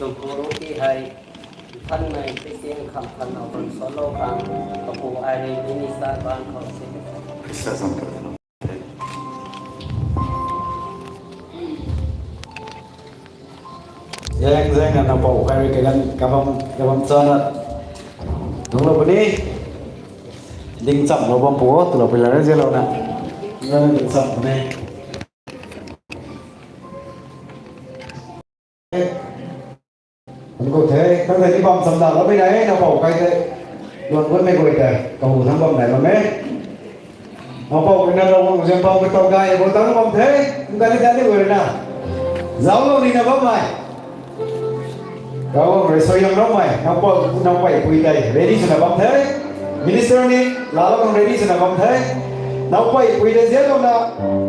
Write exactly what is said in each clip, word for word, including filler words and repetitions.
Guru ki hei, thanmei Christian kham khan na bam salou khang, kapu ai rui minister ban khou si. Christian kham khan. Zang zang na napou kai rui kagan kabam kabam chana. Nunglou puni. Ding cham lou bam pu, tu lou pi la re zelo na. Nunglou ding cham puni. Nunglou the, tang the ni bam cham da lou pi na e, napou kai the. Luan kun mei guay the, kahu thang bam nai bam e. Napou kai na lou bam zang bam ka tau gay, bo tang bam the, nunglou ni da ni guay na. Zauclou ni na bam mai. Ravguangc rui suaihiam loumei, napou, napou pui tei ready swna bam the. Minister ni laalou khang ready swna bam the. Napou pui tei zianlouna,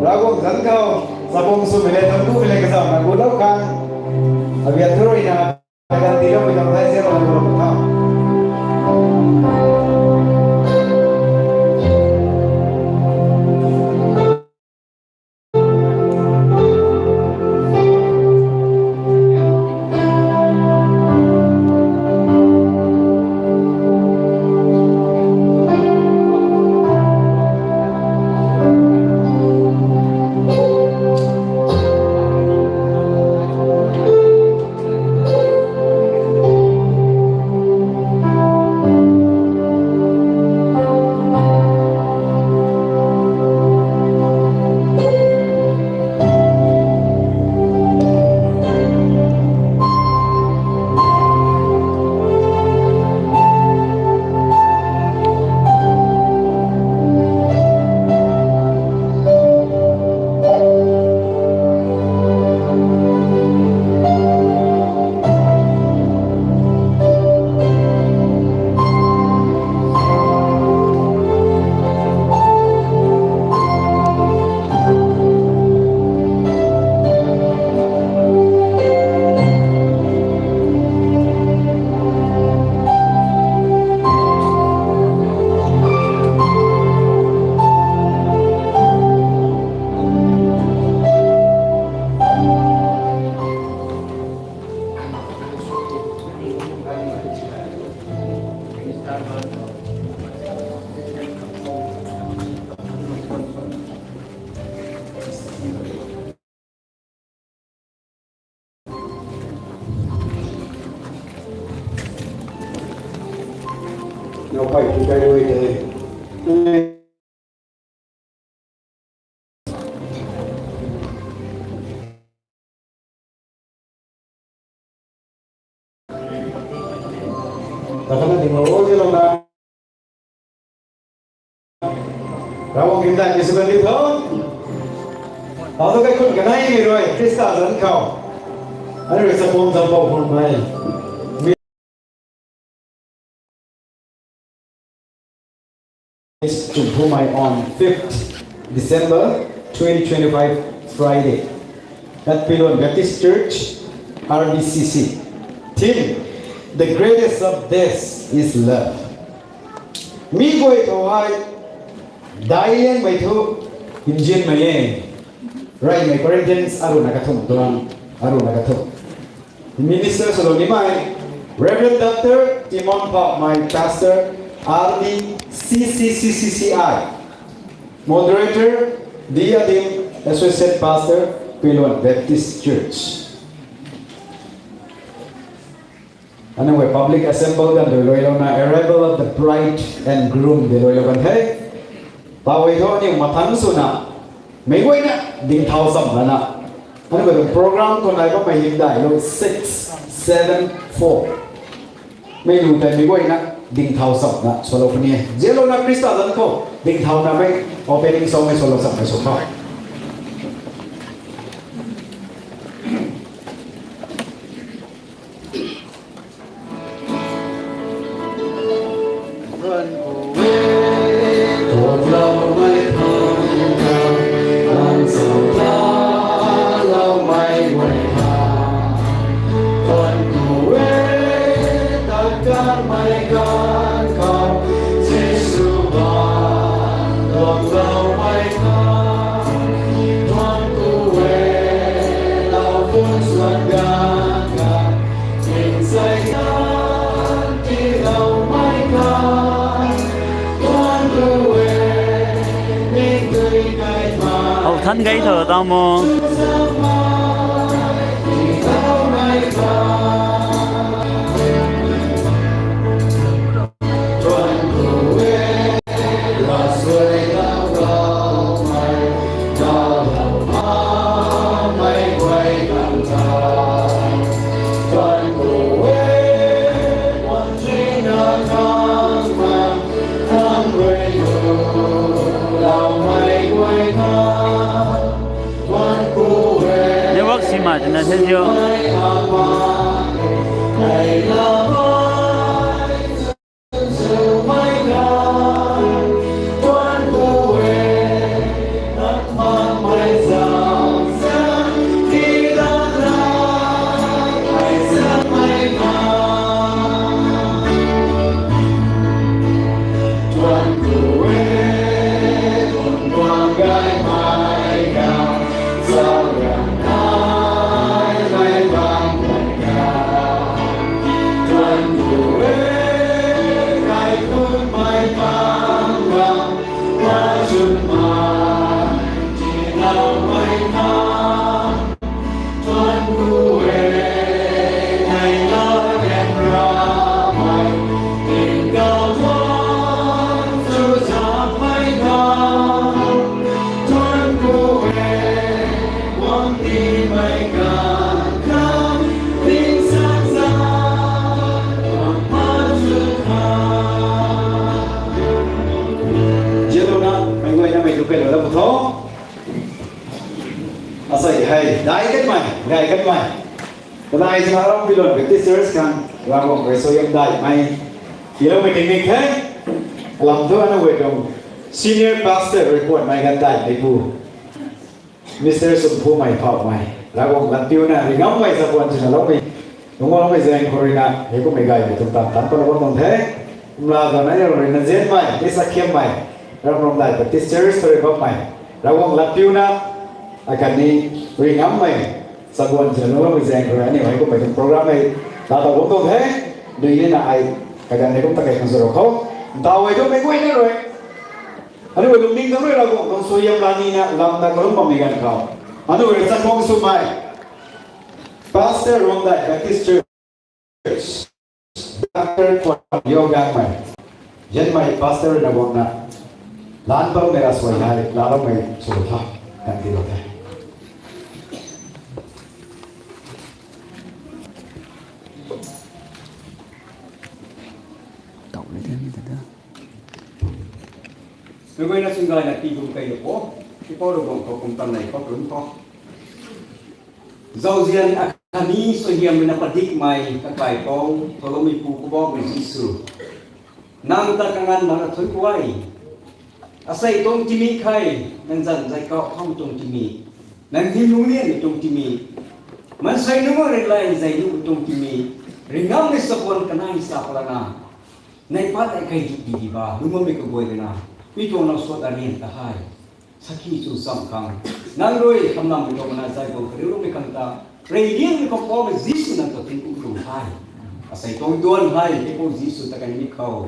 Ravguangc zanc khou, sapung swmei le, thanv kumei le kazauhna gulou khang. Abiat thu rui na, kagan tiiloumei tang the zianlouna gulou khang. Napou pui tei rui tei. Tatana ding lo, o, zianlouna. Ravguangc gimdai ni sw kan di tho. Ata kaikhun kanei ni rui, Khrista zanc khou. Ani rui sapung zampou phungmei. Is Chumphumai on fifth December twenty twenty-five, Friday, at Pilon Baptist Church, R B C C. Theme: The greatest of this is love. Mi guay khou hei, daic liangmei thu, nzianmei e. Reymei Corinthians, aruna kathumh tuang, aruna kathumh. Minister swlou nimei, Reverend Doctor Timon Phammei, Pastor, R D C C C C C I. Moderator, D Adim, Associate Pastor, Pilon Baptist Church. Aniu guay public assemble kan dui luailouna, arrival of the bride and groom dui luailou kan the. Pau e thu aniu mathang swna, meic guayna dingthau cham lana. Aniu guay tuang program khou nai bammei hymdaih lou six seven four. Mei lu tei meic guayna dingthau chamna swlou puni e. Zianlouna Khrista zanc khou dingthauna mei opening song mei swlou chamna sw kha. Gay tho tamo. Network si ma tina se jo. Ziluna, mei guayna mei tu kai lou da pu tho. Asei hei, dai kanmei, gay kanmei. Kadai sina ram pilon Baptist Church khang, Ravguangc rui suaihiam daihmei tiiloumei tingmik the. Lam thu ana wei tuang Senior Pastor rui puanmei ganv daihmei pu Mister Sumphumei Phauhmei, Ravguangc lat piuna ringammei sa puan sina loumei, nunga loumei zaeng khou ruina hei kummei gaymei tuang tan tan palou bam tuang the. Kumla zan ai ruina nzianmei, ni sakhiammei, Ramrongdai Baptist Church khou rui bammei, Ravguangc lat piuna, akhatni ringammei sa puan sina nunga loumei zaeng khou rui aniu hei kummei tuang program hei ta taw bam tuang the. Dui nina ai kaganv hei kum ta kei khang zaro khou, ntaw hei tuang mei guayna rui aniu lungning ta rui Ravguangc tuang suaihiam la nina lamna kalum bammei ganv khou, aniu rui chakhwang swmei Pastor Rongdai Baptist Church, Doctor Puan Yo Gangmei, zianmei Pastor na guangna, lan bammei asuai hei laaloumei sw tha, kan tilou the. Tau le de mi ta da. Mei guayna singgaina tii kum kei lou po, tipou Ravguangc khou kum tan nei khou kalum khou, zauzian akhatni suaihiam ruina padikmei kakaipouc, tholoumeipu Poubauhmei Jisu, nang ta kanganv nang na thuanc ku e. Asei tuang tingmik hei, nang zanc zay kauh thaumei tuang tingmik, nang hym nunglianmei tuang tingmik, maansei nunc rui lay zay nuhmei tuang tingmik, ringammei sa puan kanei sa palana, nei pat ei kai di di di ba lungc bammei kaguay ruina, mi tuang now suat arian ta hei sakhi chu cham khang, nang rui hamnammei tuang mana zay bou kariuloumei khang ta, reyliangmei khou Poubauhmei Jisu nang ta tingkum lung the. Asei tuang duan hei tipou Jisu ta kanmei khou,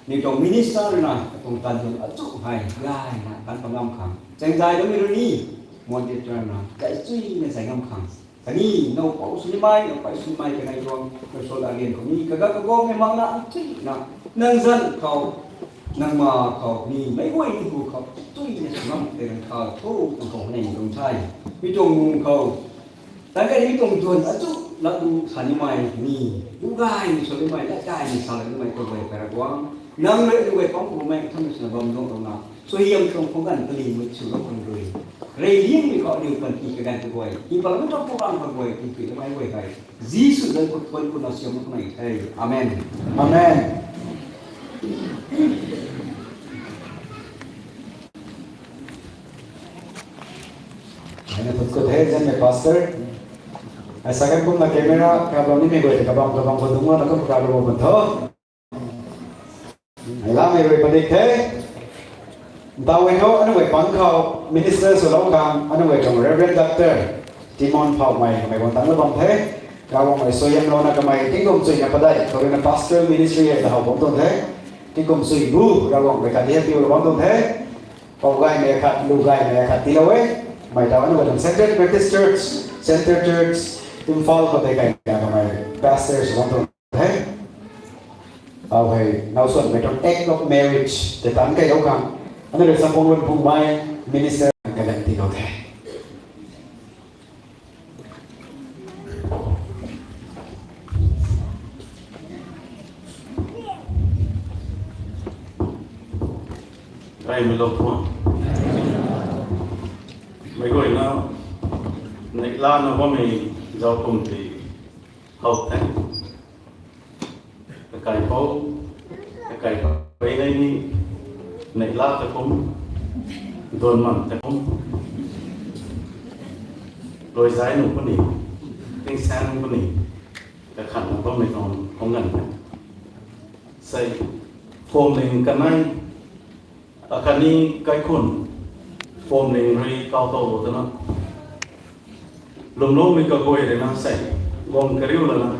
ni tuang minister ruina katuang tan tuang achu hei gayna tan pa ngam khang, chaeng zay loumei rui ni, moderator na zay chuina zay ngam khang, khatni now pou sw nimei, now pei sw nimei kanei tuang, now suat arian khou ni kaga kaguangmei makna nthuna, nang zanc khou, nang ma khou ni meic guay ni hu khou tuina sw ngam tei rang kha tho tuang khou nei tuang the. Mi tuang mung khou, tangc kei mi tuang duan achu lat lu sa nimei ni, bu gaymei sw nimei, lat gaymei sa lat nimei kaguay Ravguangc, nang rui aniu guay pang kumei kathanmei swna bam duang tuang na, suaihiam tuang khou ganv kalingmei sw lou khang rui, reyliangmei khou aniu panty kaganv kaguay, tii palamei tuang program kaguay, tii pi lamei guay hei, Jisu zanc khou thuanc kuna siam khou nei the. Amen. Amen. Ana thuanc ku the, zianmei Pastor. Ai sa kan kumna camera kablou nimei guay kabam kabam khou dungcna kum kablou bam tho. Ai lamei rui padik the. Ntaw e tho, aniu guay pang khou minister swlou khang aniu guay tuang Reverend Doctor Timon Phauhmei kamei guang tangclou bam the. Ravguangc mei suaihiamlouna kamei tingkum chuina padeih khou ruina pastoral ministry hei ta how bam tuang the. Tingkum chui bu Ravguangc mei khat di hei piulou bam tuang the. Pou gaymei khat, lu gaymei khat tiilou e. Mei tau aniu tuang Central Baptist Church, Central Church, Imphal khou tei kai na kamei pastor sw bam tuang the. Tau hei nowsuanmei tuang act of marriage tei tan kailou khang, aniu rui Samphung Runphungmei minister kalan tiilou the. Ai mi lou thuan. Meic guayna, neihla na bammei zauc kum ti how the. Kakai pou, kakai pei nei ni, neihla ta kum, duan man ta kum, luaizai nu puni, tingsaeng puni, kakhan na bammei tuang khang ganv the. Sei, phwamling kanei, akhatni kaikhun, phwamling rui kau tow lou twna, lwmloumei kaguay rui na sei, guang kariu lana,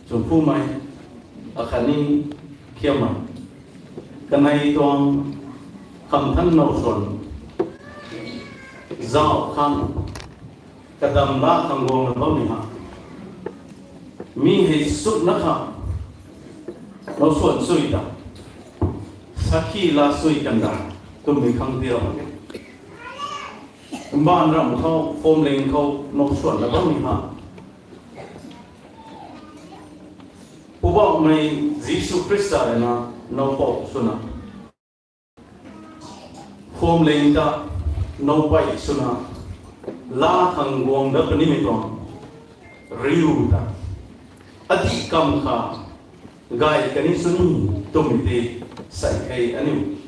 chumphumei, akhatni khiammei, kanei tuang khamthan nowsuan zauc khang, kadam la khang guangna bammei ha. Mi hei sukna kha, nowsuan sui ta, sakhi la sui kan da, twmei khang ti ram e. Mbaanv ram khou, phwamling khou nowsuanna bammei ha, Poubauhmei Jisu Khrista rui na nowpou swna, phwamling ta nowpei swna, la khang guang dat punimei tuang riu ta, adih kam kha gay kani sw ni twmei tei, sei hei aniu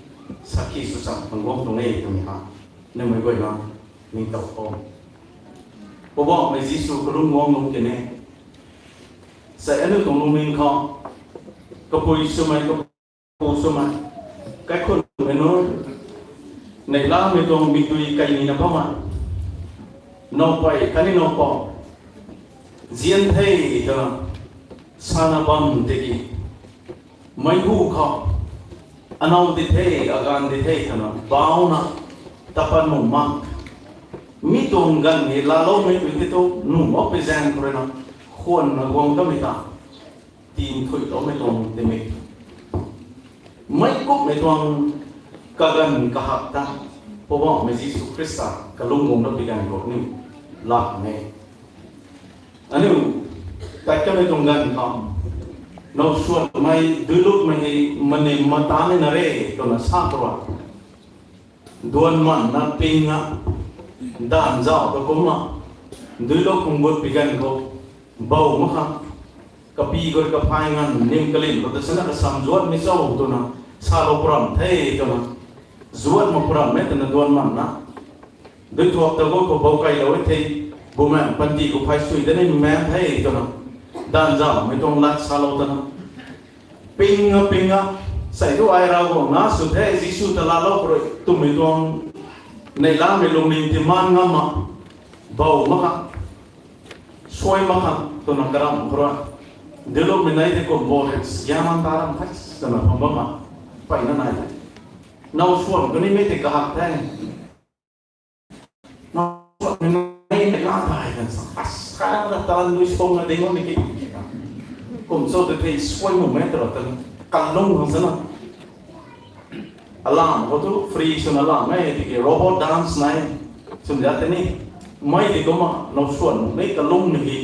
sakhi sw cham khang guang tuang e twmei ha, namei guayna ningtow khou, Poubauhmei Jisu kalum guang lung kine. Sei aniu tuang lungning khou, kapui swmei, kapu swmei, kaikhunmei nunc, neihlamei tuang mikdui kaini na bammei, nowpei khatni nowpou, zian the twna sana bam tiki, meic hu khou, anow di the, aganv di the twna bauna, tapat nuh mak, mi tuang ganv hei laaloumei pui tei tu nuh makpui zaeng khou rui na, khwanna guang kamei ta, tinthuiloumei tuang timei, meic kumhmei tuang kaganv kahak ta, Poubauhmei Jisu Khrista kalum guang dat pui ganv khou ni lak e. Aniu tat kamei tuang ganv khou, nowsuanmei, duilupmei hei manim mata ni na re twna sa khou rui, duan man na ping a, danv zauc ta kumna, duilup khang gut pui ganv khou, bou mak khang, kapi gut kaphay nganv nim kalim khou ta sana kasam zuatmei cho twna, salou puram the twna, zuat mak puram e twna duan man na, duithuak ta gut khou bou kailou e the, bumaengh panty khou phay sui da ni maeng the twna, danv zaucmei tuang lat salou twna, ping a ping a, sei thu ai Ravguangc na sw the, Jisu ta laalou khou rui twmei tuang neihlamei lungning ti maan ngam mak, bou mak khang, suai mak khang twna karam khou rui, duilupmei nei tei kum bo hei syan man ta ram khat twna pham bam a, peyna nai the. Nowsuan kanimei tei kahak the. Nowsuanmei nei neihla tei kan sa, as, kha na talan lui song na ding bammei ki, kum cho tei thei suai nuhmei ta ra tan, kalung khang sana, alam khou thu free swna lam e tiki robot dance nai, swna tei ni, mei tei kumna nowsuanmei kalungmei ki,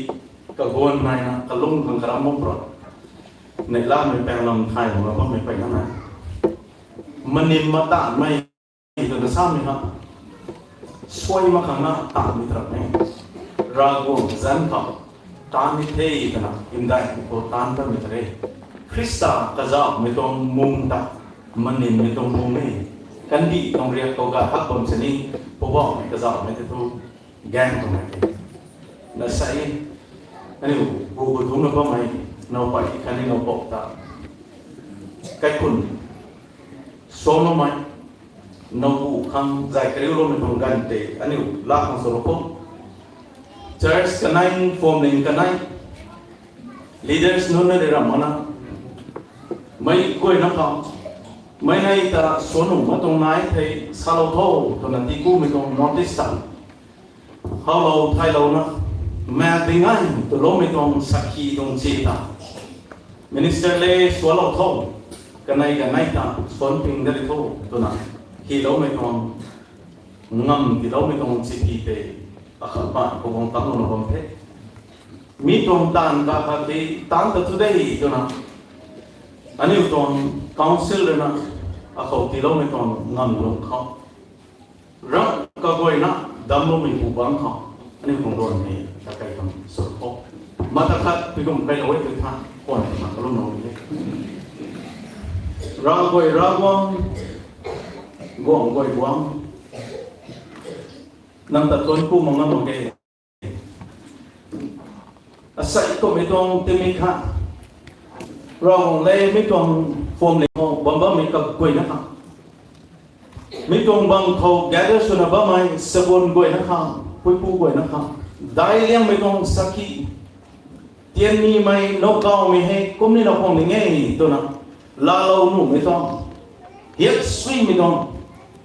kaguan naina kalung khang karam bam ra, neihlamei paenglam thay mak bammei peyna nai, manim mataanvmei twna samei ha, suai mak khang na taanvmei ta ra e. Ravguangc zanc khou taanv ni the twna, ndai khou taanv bammei ta re. Khrista kazauhmei tuang mung ta, manimmei tuang mung e. Kandih tuang riak khou gay hak bam sini, Poubauhmei kazauhmei tei thu, gaeng tuang e. Na sa e, aniu gu gu dungcna bammei, nowpei khatni nowpou ta, kaikhun, suangloumei, nowpu khang zay kariuloumei tuang ganv tei aniu laa khang swlou khou, church kanei, phwamling kanei, leaders nunc na rui ram mana, meic guayna khou, Mei nei ta suan nuh ma tuang nai thei salou tho twna tikumei tuang notice ta. Howlou thailouna, maek ding ngai twloumei tuang sakhi tuang chi ta. Minister le sualou tho, kanei kanei ta suan ping da ri tho twna. Hiloumei tuang, ngam tiiloumei tuang chi ti tei, akhat ban khou guang tang lou na bam the. Mi tuang taanv kakhat tei, taanv ta tu de twna. Aniu tuang council rui na, akhou tiiloumei tuang ngam lung khou. Ram kaguayna, damloumei pu bang khou. Aniu tuang duan hei, ta kai khang sw khou. Mata khat, pi kum kai lou e tui tha, kuan ma kalum lou e. Ravguay Ravguangc, guangc guay guangc. Nang ta tuan ku ma ngam mak ge. Asei kummei tuang tingmik kha. Ravguangc le mi tuang form le khou bam bammei kaguayna kha. Mi tuang bang khou gather swna bammei sabun guayna kha, puipu guayna kha. Daic liangmei tuang sakhi. Tian nimei nowkawmei hei kum ni na khang ning e twna. Laalou nuhmei tuang. Hiak suimei tuang.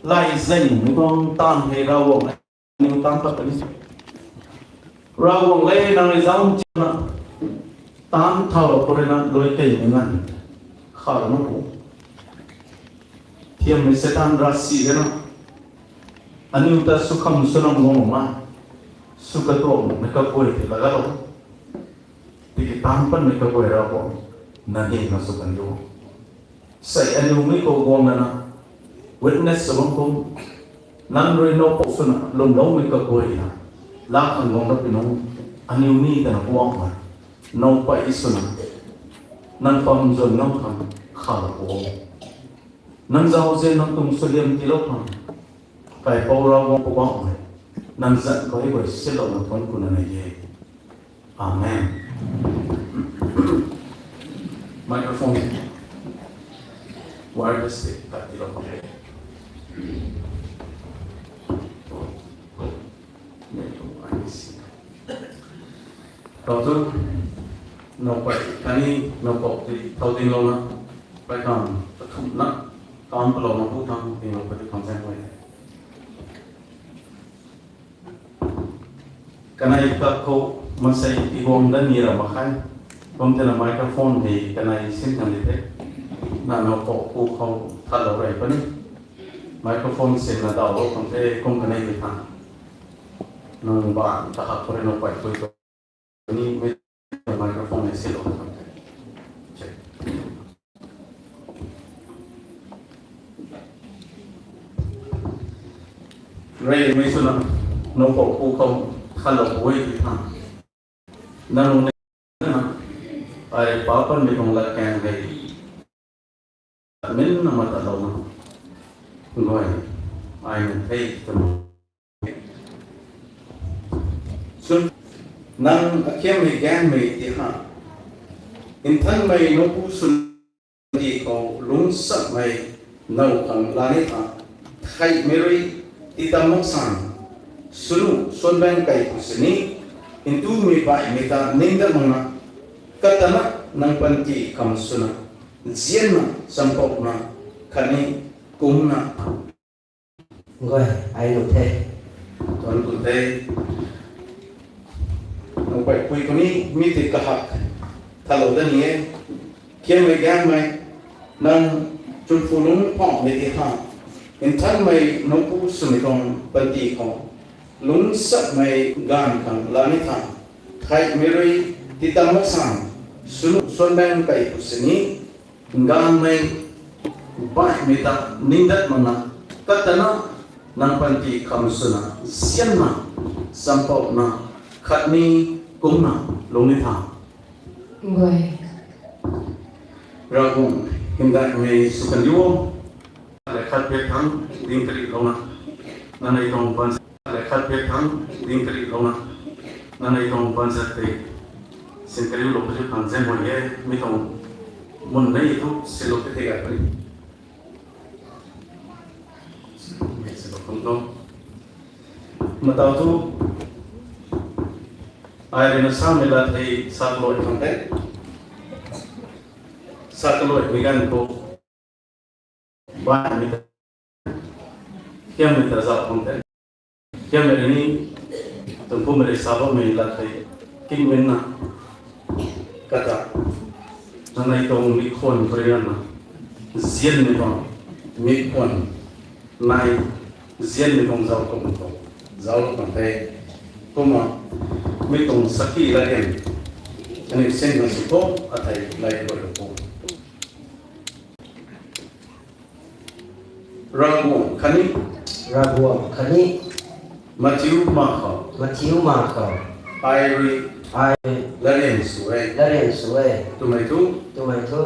Lay zaymei tuang taanv hei Ravguangc aniu taanc pat puni. Ravguangc le nang rui zauc chana, taanc thaulou khou rui na lui keymei nganv khalou na pu. Thiammei Seitaan ravsic rui na, aniu ta sw kham sw nam guang ma, sw katuakmei kaguay tei lagatlou. Tiki taanc patmei kaguay Ravguangc, nang hei na sw kan rio. Sei aniu mi khou guang lana, witness sw bam kum, nang rui nowpou swna lwmloumei kaguayna, laa khang guang ra pi nung, aniw ni tana guang ma, nowpei swna, nang pam zwn nang khang khalou pu. Nang zauzian nang tuang suaihiam tiilou khang, kaipouc Ravguangc Poubauhmei, nang zanc khou hei guay silou nang thuanc kuna nei e. Amen. Microphone. Wireless tei tat tiilou khang. Tau tu, nowpei khatni nowpou tei thau dinglouna, pei khang kathumhna, kam palouna pu thang dinglou pei tu khang zaeng e. Kanei kak khou maansei tiguang dat ni ra mak khe. Kum thena microphone hei kanei sin khang di the. Na nowpou pu khou thatlou rey puni. Microphone sinna dawlou khang the kum kanei di khang. Nang baan kahak khou rui nowpei pui khou ni mei microphone hei silou khang the. Reymei swna, nowpou pu khou khalou pu e ti tha. Nang lung na, ai pa panmei tuang latkaeng hei, min na mata lou na, guay, ai na thei twna. Chwn, nang akhiammei gaengmei ti ha, nthanmei nowpu swn ti khou lungcsamei now khang laa ni tha, theihmei rui titam mak san, swnu suanbaeng kei pu sini, ntumei baihmei ta ning dat mak na, katana nang panty kham swna, nzianna, champouna, khatni kumna. Guay, ai nuh the. Tuan ku the. Nowpei pui khou ni mi tei kahak thatlou dat ni e. Khiammei gaengmei, nang chwnphu lungc phauhmei ti ha, nthanmei nowpu swmei tuang panty khou lungcsamei gaanv khang laa ni tha, theihmei rui titam mak san, swnu suanbaeng kei pu sini, nganvmei, baihmei ta ning dat mak na, katana nang panty kham swna, nzianna, champouna, khatni kumna lung ni tha. Guay. Ravguangc hymdaihmei sw kan diu o. Le khat pek thang ding karilouna, nang nei tuang ban le khat pek thang ding karilouna, nang nei tuang banzat tei sin kariulou kazip khang zaeng e, mi tuang mun nei thu silou the gay puni. Matau thu, ai rui na samei lat hei sa kalui khang the. Sa kaluimei ganv khou, Baihmei ta, khiammei ta zauc khang tei, khiammei rui ni, tuang pumei rui sa bammei lat tei, tingminna, kata, nanei tuang mi khwan khou rui na, nzianmei tuang, mi khwan, nai, nzianmei tuang zauc kum khou, zauc lou kan the, kumna, mi tuang sakhi larian, aniu sin na sw tho, athei lay khou rui khou. Ravguangc khatni, Ravguangc khatni, mathiu ma khou, mathiu ma khou, ai rui, ai, larian sw e, larian sw e, twmei thu, twmei thu,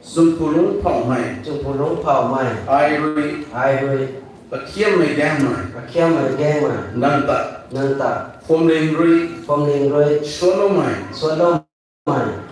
chumpu lungc phauhmei, chumpu lungc phauhmei, ai rui, ai rui, akhiammei gaengmei, akhiammei gaengmei, nang ta, nang ta, phuamling rui, phuamling rui, suanloumei, suanloumei,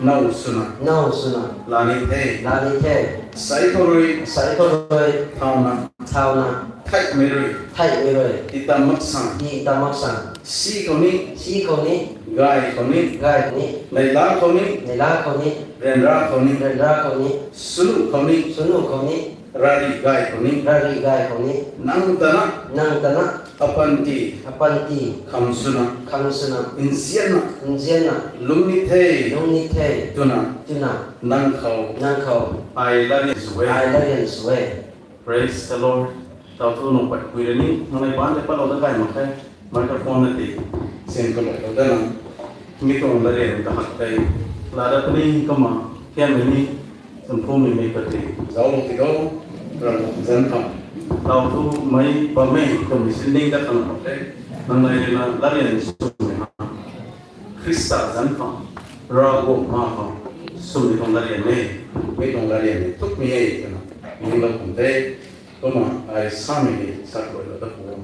now swna, now swna, laa ni the, laa ni the. Asei khou rui, asei khou rui, thauna, thauna, theihmei rui, theihmei rui, tii tam mak sang, tii tam mak sang, si khou ni, si khou ni, gay khou ni, gay khou ni, neihla khou ni, neihla khou ni, ryanra khou ni, ryanra khou ni, swnu khou ni, swnu khou ni, rari gay khou ni, rari gay khou ni, nang ta na, nang ta na, apanty, apanty, kham swna, kham swna, nzianna, nzianna, lungc ni the, lungc ni the, twna, twna, nang khou, nang khou, ai larian sw e, ai larian sw e. Praise the Lord. Tau thu nang pat pui rui ni, nang nei ban tei patlou dat kai mak khe, microphone na ti, sin kalou lou dat na, mi tuang larian kahak tei, laa dat puni kumna, khiammei ni, chumphumei mei pat ti, zauc lou ti do, Ravguangc zanc khou. Tau thu mei bammei twmei sin ning dat khang mak khe, nang nei rui na larian swmei ha. Khrista zanc khou, Ravguangc ma khou, swmei tuang larian e, mi tuang larian e, thukmei e, twna, ninglou kum the, kumna, ai samei ni, sakluailou dat pu.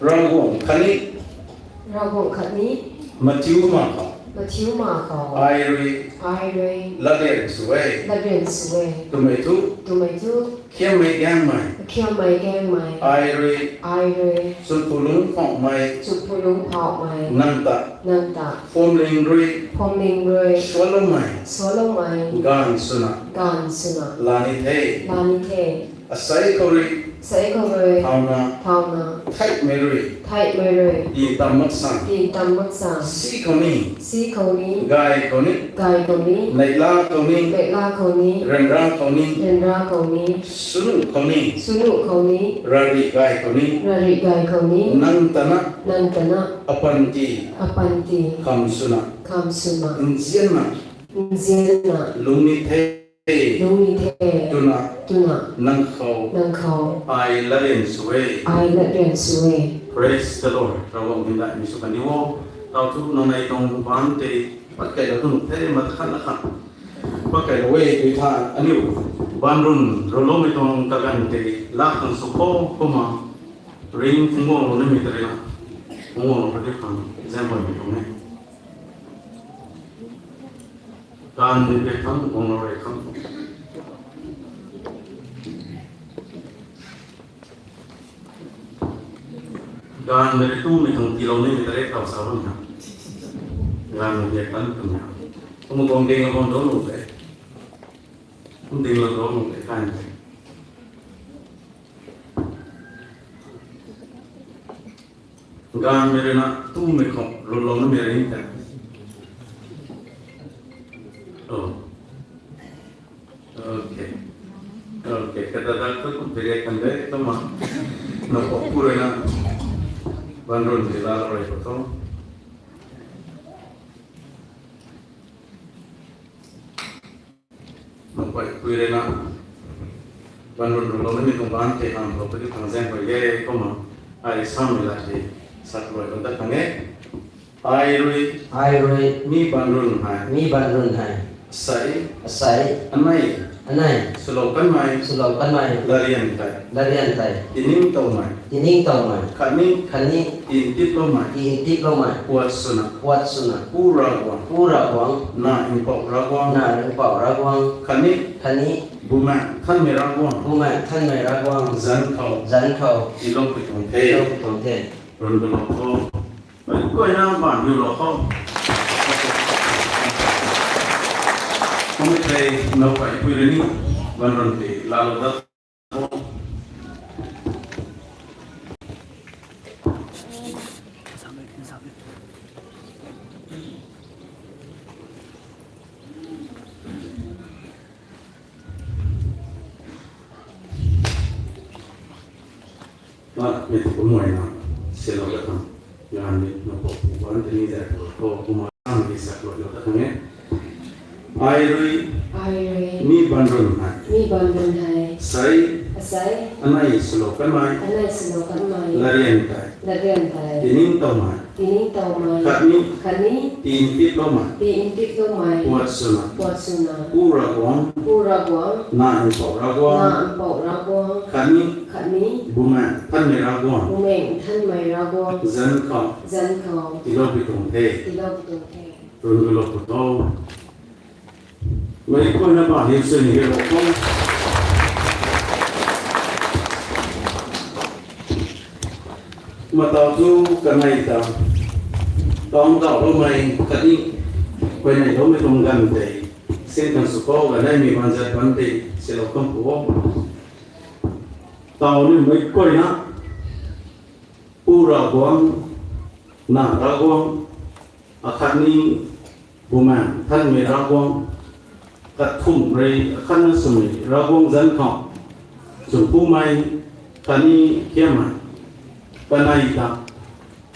Ravguangc khatni, Ravguangc khatni, mathiu ma khou, mathiu ma khou, ai rui, ai rui, larian sw e, larian sw e, twmei thu, twmei thu, khiammei gaengmei, khiammei gaengmei, ai rui, ai rui, chumpu lungc phauhmei, chumpu lungc phauhmei, nang ta, nang ta, phuamling rui, phuamling rui, suanloumei, suanloumei, gaanv swna, gaanv swna, laa ni the, laa ni the. Asei khou rui, asei khou rui, thauna, thauna, theihmei rui, theihmei rui, tii tam mak sang, tii tam mak sang, si khou ni, si khou ni, gay khou ni, gay khou ni, neihla khou ni, neihla khou ni, ryanra khou ni, ryanra khou ni, swnu khou ni, swnu khou ni, rari gay khou ni, rari gay khou ni, nang ta na, nang ta na, apanty, apanty, kham swna, kham swna, nzianna, nzianna, lungc ni the, lungc ni the, twna, twna, nang khou, nang khou, ai larian sw e, ai larian sw e. Praise the Lord. Ravguangc hymdaihmei sw kan diu o. Tau thu nang nei tuang ban tei, pat kailou tu nuh the, mat khat na khat, pat kailou e, tui tha, aniu, ban run, runloumei tuang kaganv tei, laa khang sw kho, kumna, ring phungc guanglou nimei tei rui na, phungc guanglou pati khang, zaenghuaymei tuang e. Gaanvmei rui khang, guanglou rui khang. Gaanvmei rui tumei tuang tiilou nimei tei rui tau sa bam na. Gaanvmei rui tan twmei. Kum tuang dinglou bam dou nuh de. Kum dinglou dou nuh de kan de. Gaanvmei rui na tumei khou runlou nimei ring ta. Oh. Okay. Okay, kata dat tu kum piri kan de, kumna. Na pok pu rui na. Ban run ti laa rui khou tu. Nang pui rui na, ban run run lou nimei tuang ban tei hamh lou pati khang zaenghuay e, kumna, ai samei lat tei, sakluailou dat khang e. Ai rui, ai rui, mi ban run hei, mi ban run hei, asei, asei, anei, anei, swlou kanmei, swlou kanmei, larian tei, larian tei, tiningtowmei, tiningtowmei, khatni, khatni, tintiploumei, tintiploumei, puat swna, puat swna, Pu Ravguangc, Pu Ravguangc, na mpouh Ravguangc, na mpouh Ravguangc, khatni, khatni, Bumaengh Nthanmei Ravguangc, Bumaengh Nthanmei Ravguangc, zanc khou, zanc khou, tiiloupui tuang the, tiiloupui tuang the. Run kalou khou, kuayna ban hiulou khou. Kum thei, nang pui rui ni, ban run tei laalou dat Mei ti kumna na, silo ta khang, ganv ni na pok puk ban tini zat ko kumna ang di sak lo ta khang e. Ai rui, ai rui, mi ban run hai, mi ban run hai, sai, asai, anei silo kanmei, anei silo kanmei, larian tei, larian tei, tining taumei, tining taumei, khatni, khatni, ti ntiplou mei, ti ntiplou mei, puat swna, puat swna, Pu Ravguangc, Pu Ravguangc, Na Mpouh Ravguangc, Na Mpouh Ravguangc, khatni, khatni, Bumaengh Nthanmei Ravguangc, Bumaengh Nthanmei Ravguangc, zanc khou, zanc khou, tiilou pi tuang the, tiilou pi tuang the. Run gu lou pu tho. Mei kuayna bam hiu sini hiu lou khang. Matau tu kanei ta, tang dauhloumei khatni, kuayneiloumei tuang ganv tei, sin kan sw khou ganeimei ban zat ban tei silou khang pu o. Tau nimei kuayna, Pu Ravguangc, Na Ravguangc, akhatni, Bumaengh Nthanmei Ravguangc, kathumh rui akhatna swmei Ravguangc zanc khou, chwnpumei, khatni khiammei, kanei ta,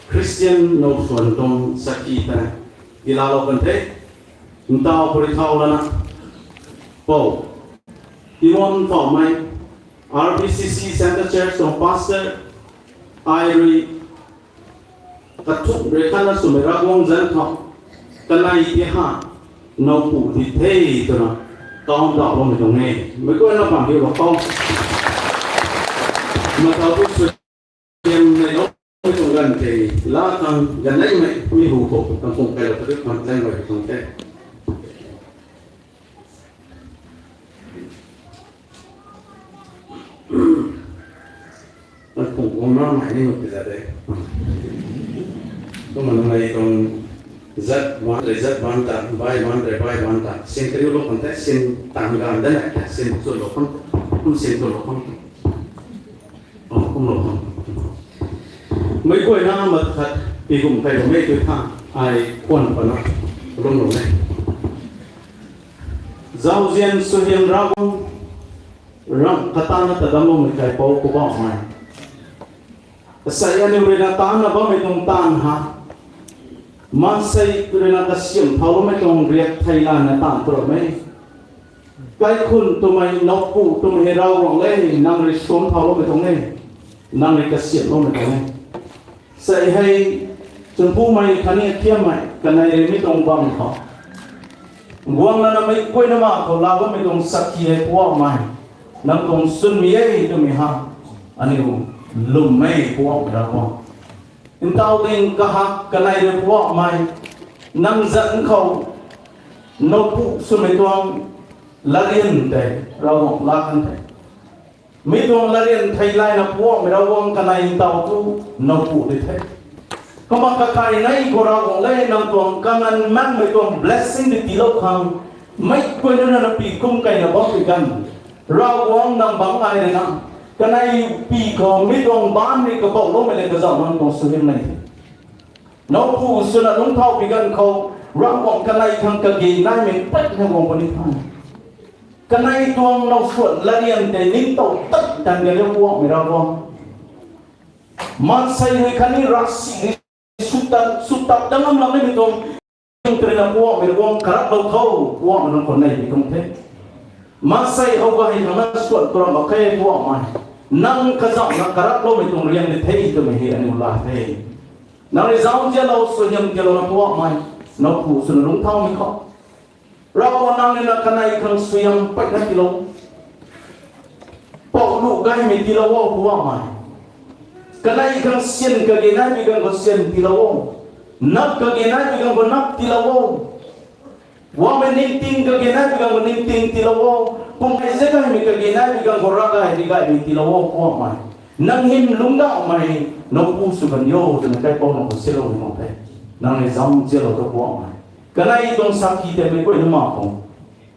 Christian now swan tuang sakhi tei, tiilalou kan the, ntau khou rui thau lana, pou, tiwan thaumei, R B C C Centre Church tuang pastor, ai rui, kathumh rui khatna swmei Ravguangc zanc khou, kanei ti ha, nowpu ti the twna, kau ndauhloumei tuang e. Mei kuayna bam hiu lou khou. Matau tu suaihiam neiloumei tuang ganv tei, la khang ganeimei mi hu khou, kan phung kailou ta tu khang zaeng rui tuang the. Kan phung guang na mei ni nunc ti zat de. Kumna nunc mei tuang zat ban rui zat ban ta, bai ban rui bai ban ta, sin kariulou khang the, sin tang ganv de na, sin chulou khang, kum sin chulou khang, kumlou khang. Mei kuayna mat khat, pi kum kailoumei tu tha, ai khwan pana, lungclou e. Zauzian Suaihiam Ravguangc, ramh katana ta damcloumei Kaipouc Poubauhmei, asei aniu rui na taanna bammei tuang taanv ha, maansei rui na kasiamh thauloumei tuang riak thei lana taanv tu ram e. Kaikhunc twmei, nowpu twmei hei Ravguangc le, nang rui suam thauloumei tuang e, nang rui kasiamhloumei tuang e. Sei hei, chwnpumei khatni khiammei, kanei rui mi tuang bam khou, guang lana mei kuayna ma khou laa bammei tuang sakhi hei Poubauhmei, nang tuang swnmei e twmei ha, aniu lwmmei Poubauhmei Ravguangc, ntau ding kahak kanei rui Poubauhmei, nang zanc khou, nowpu swmei tuang, larian tei, Ravguangc laa kan the. Mi tuang larian thei layna Poubauhmei Ravguangc kanei ntau tu, nowpu di the. Kumna kakai nei khou Ravguangc le nang tuang kanganv makmei tuang blessing di tiilou khang, mei kuayna na pi kum kaina bam pi ganv, Ravguangc nang bangc ai rui na, kanei pi khou mi tuang baanc rui kabauhloumei le kazauh nang tuang suaihiam nei the. Nowpu swna lungcthau pi ganv khou, Ravguangc kanei khang kage naimei pat na guang puni the. Kanei tuang now swan larian tei ningtow tat tan ga liu Poubauhmei Ravguangc, maansei rui khatni ravsic rui sw tat, sw tat dang ngam lam nimei tuang, ring tei rui na Poubauhmei Ravguangc karaplou tho, Poubauhmei nang khou nei pi tuang the. Maansei how gay hei khang na swan tu ram mak khe Poubauhmei, nang kazauhna karaploumei tuang riang di the twmei hei aniu laa the. Nang rui zauzianlou suaihiam tiilouna Poubauhmei, nowpu swna lungcthaumei khou, Ravguangc nang rui na kanei khang suaihiam pat na tiilou, pou lu gaymei tiilou o Poubauhmei. Kanei khang syan kage nai pi ganv khou syan tiilou o, nap kage nai pi ganv khou nap tiilou o. Guangmei ningting kage nai pi ganv khou ningting tiilou o, pumei zagaymei kage nai pi ganv khou ravgay rigaymei tiilou o Poubauhmei. Nang hym lungcdauhmei, nowpu sw kan yo twna kaipouc nang khou siloumei mak the. Nang rui zauzianlou ta Poubauhmei, kanei tuang sakhi tei mei kuayna ma khou,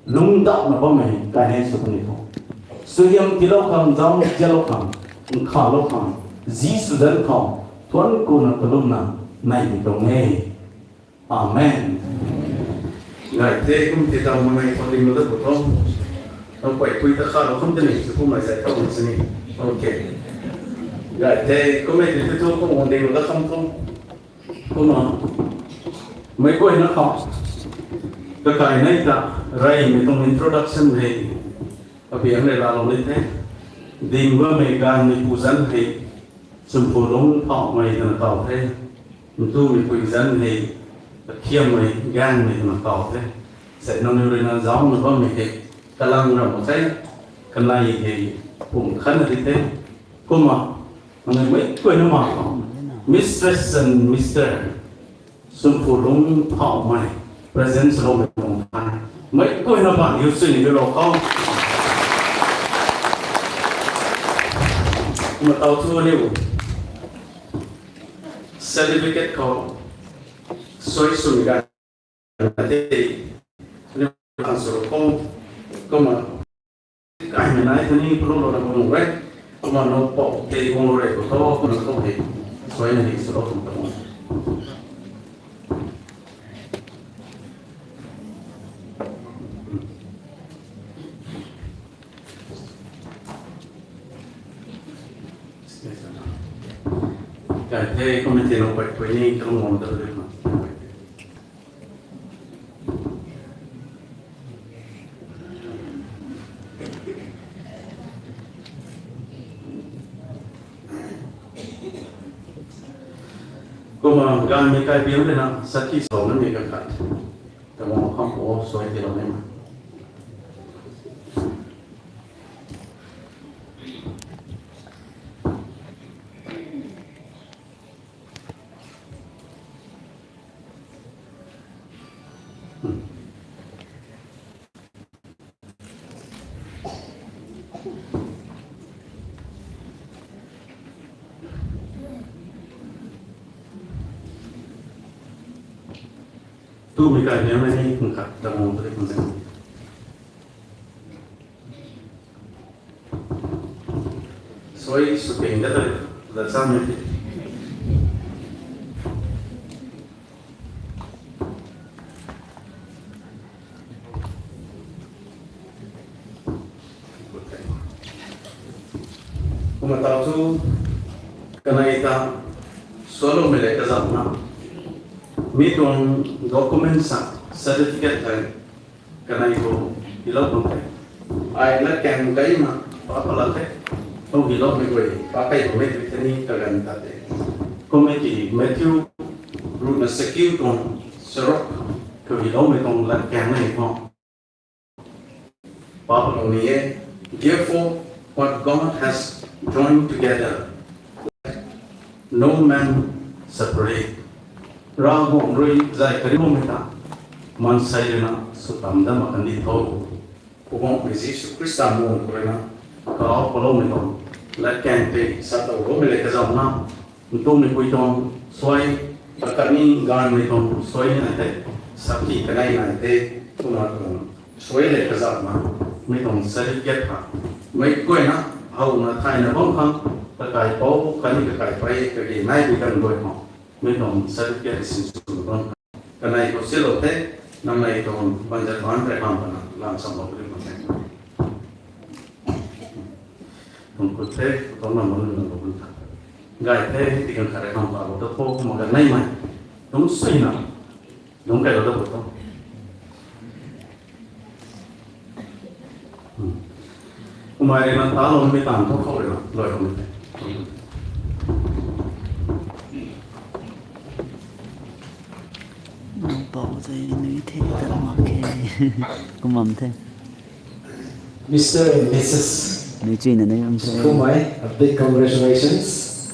lungcdauhna bammei kainei sw kan ni tho. suaihiam tiilou khang, zauc zialou khang, nkhavlou khang, Jisu zanc khou thuanc kuna kalumna neihmei tuang e. Amen. Gay the, kum the taw mamei khou ding lou dat pw tho. Nang pui pui ta khalou kum tini, sw kummei zay tho sini. Okay. Gay the, kummei tei thu kum ding lou dat kham tho. Kumna, meic guayna khou, kakai nei ta, reymei tuang introduction hei, abiang rey laalou ni the, ding bammei gaanvmei pu zanc hei, Chumphu Lungc Phauhmei twna kaw the, ntumei pui zanc hei, Akhiammei Gaengmei twna kaw the, sei nangniw rui na zaucna bammei hei, kalang ram mak the, kanei hei, pum khatna di the, kumna, nangniw meic guayna ma khou, Mistress and Mister Chumphu Lungc Phauhmei, present swloumei tuang tei, meic guayna bang hiu sini hiulou khou. Kumna taw thu aniu certificate khou suai swmei ganv tei, aniu khang sw khou, kumna kaimei nai thu ni paloulou na bam nuh e, kumna nowpou tei guanglou rey khou tho, kumna khou hei suaina ni swlou tuang ta. Kai the, committee nunc pui pui ni kalung guang ta de ma. Kumna gaanvmei kaibiang rui na sakhi sw namei kakhat, kamang kham pu suai tiilou ni ma. Tumei kai niam na ni kung khat ta mung tu di kung zang. Suai sw ping da ta, da cham ni. Kumna taw thu, kanei ta sualoumei le kazauhna, mi tuang document sa, certificate tei, kanei khou hilou tuang the. Ai latkaeng kaina pa palat the. Khou hiloumei guay pa kai bammei tei ni kaganv ta the. Kummei ki Matthew ruhna sakiu tuang charuk khou hiloumei tuang latkaeng nei khou pa palou ni e. Therefore, what God has joined together, let no man separate. Ravguangc rui zay kariumei ta maansei rui na sw tam dat mak kan di tho. Poubauhmei Jisu Khrista mung khou rui na kau paloumei tuang latkaeng tei sa tow loumei le kazauhna, ntumei pui tuang suai, akhatni gaanvmei tuang suai ni nai tei, sakhi kanei nai tei, kumna tuang suai le kazauhna, mi tuang certificate ha, meic guayna howna thayna bam khang, kakaipouc khatni kakaipei kage nai bi kan guay khou, mi tuang certificate sinsw bam khang, kanei khou silou the, nang nei tuang banzat ban rey khang pana lam chamlou puni khang the. Tuang khut the, tuang nam bam nang lou bun tha. Gay the, tikan khat rey khang palou ta tho, kumna kaneimei tuang suina, dungc kailou ta bu tho. Kumna rui na taloumei taanv tho khou rui na luai khou ni the. Nang pou zay nui the ta mak khe. Kumam the. Mister and Missus Nui chuina nui am the. Kumai, a big congratulations.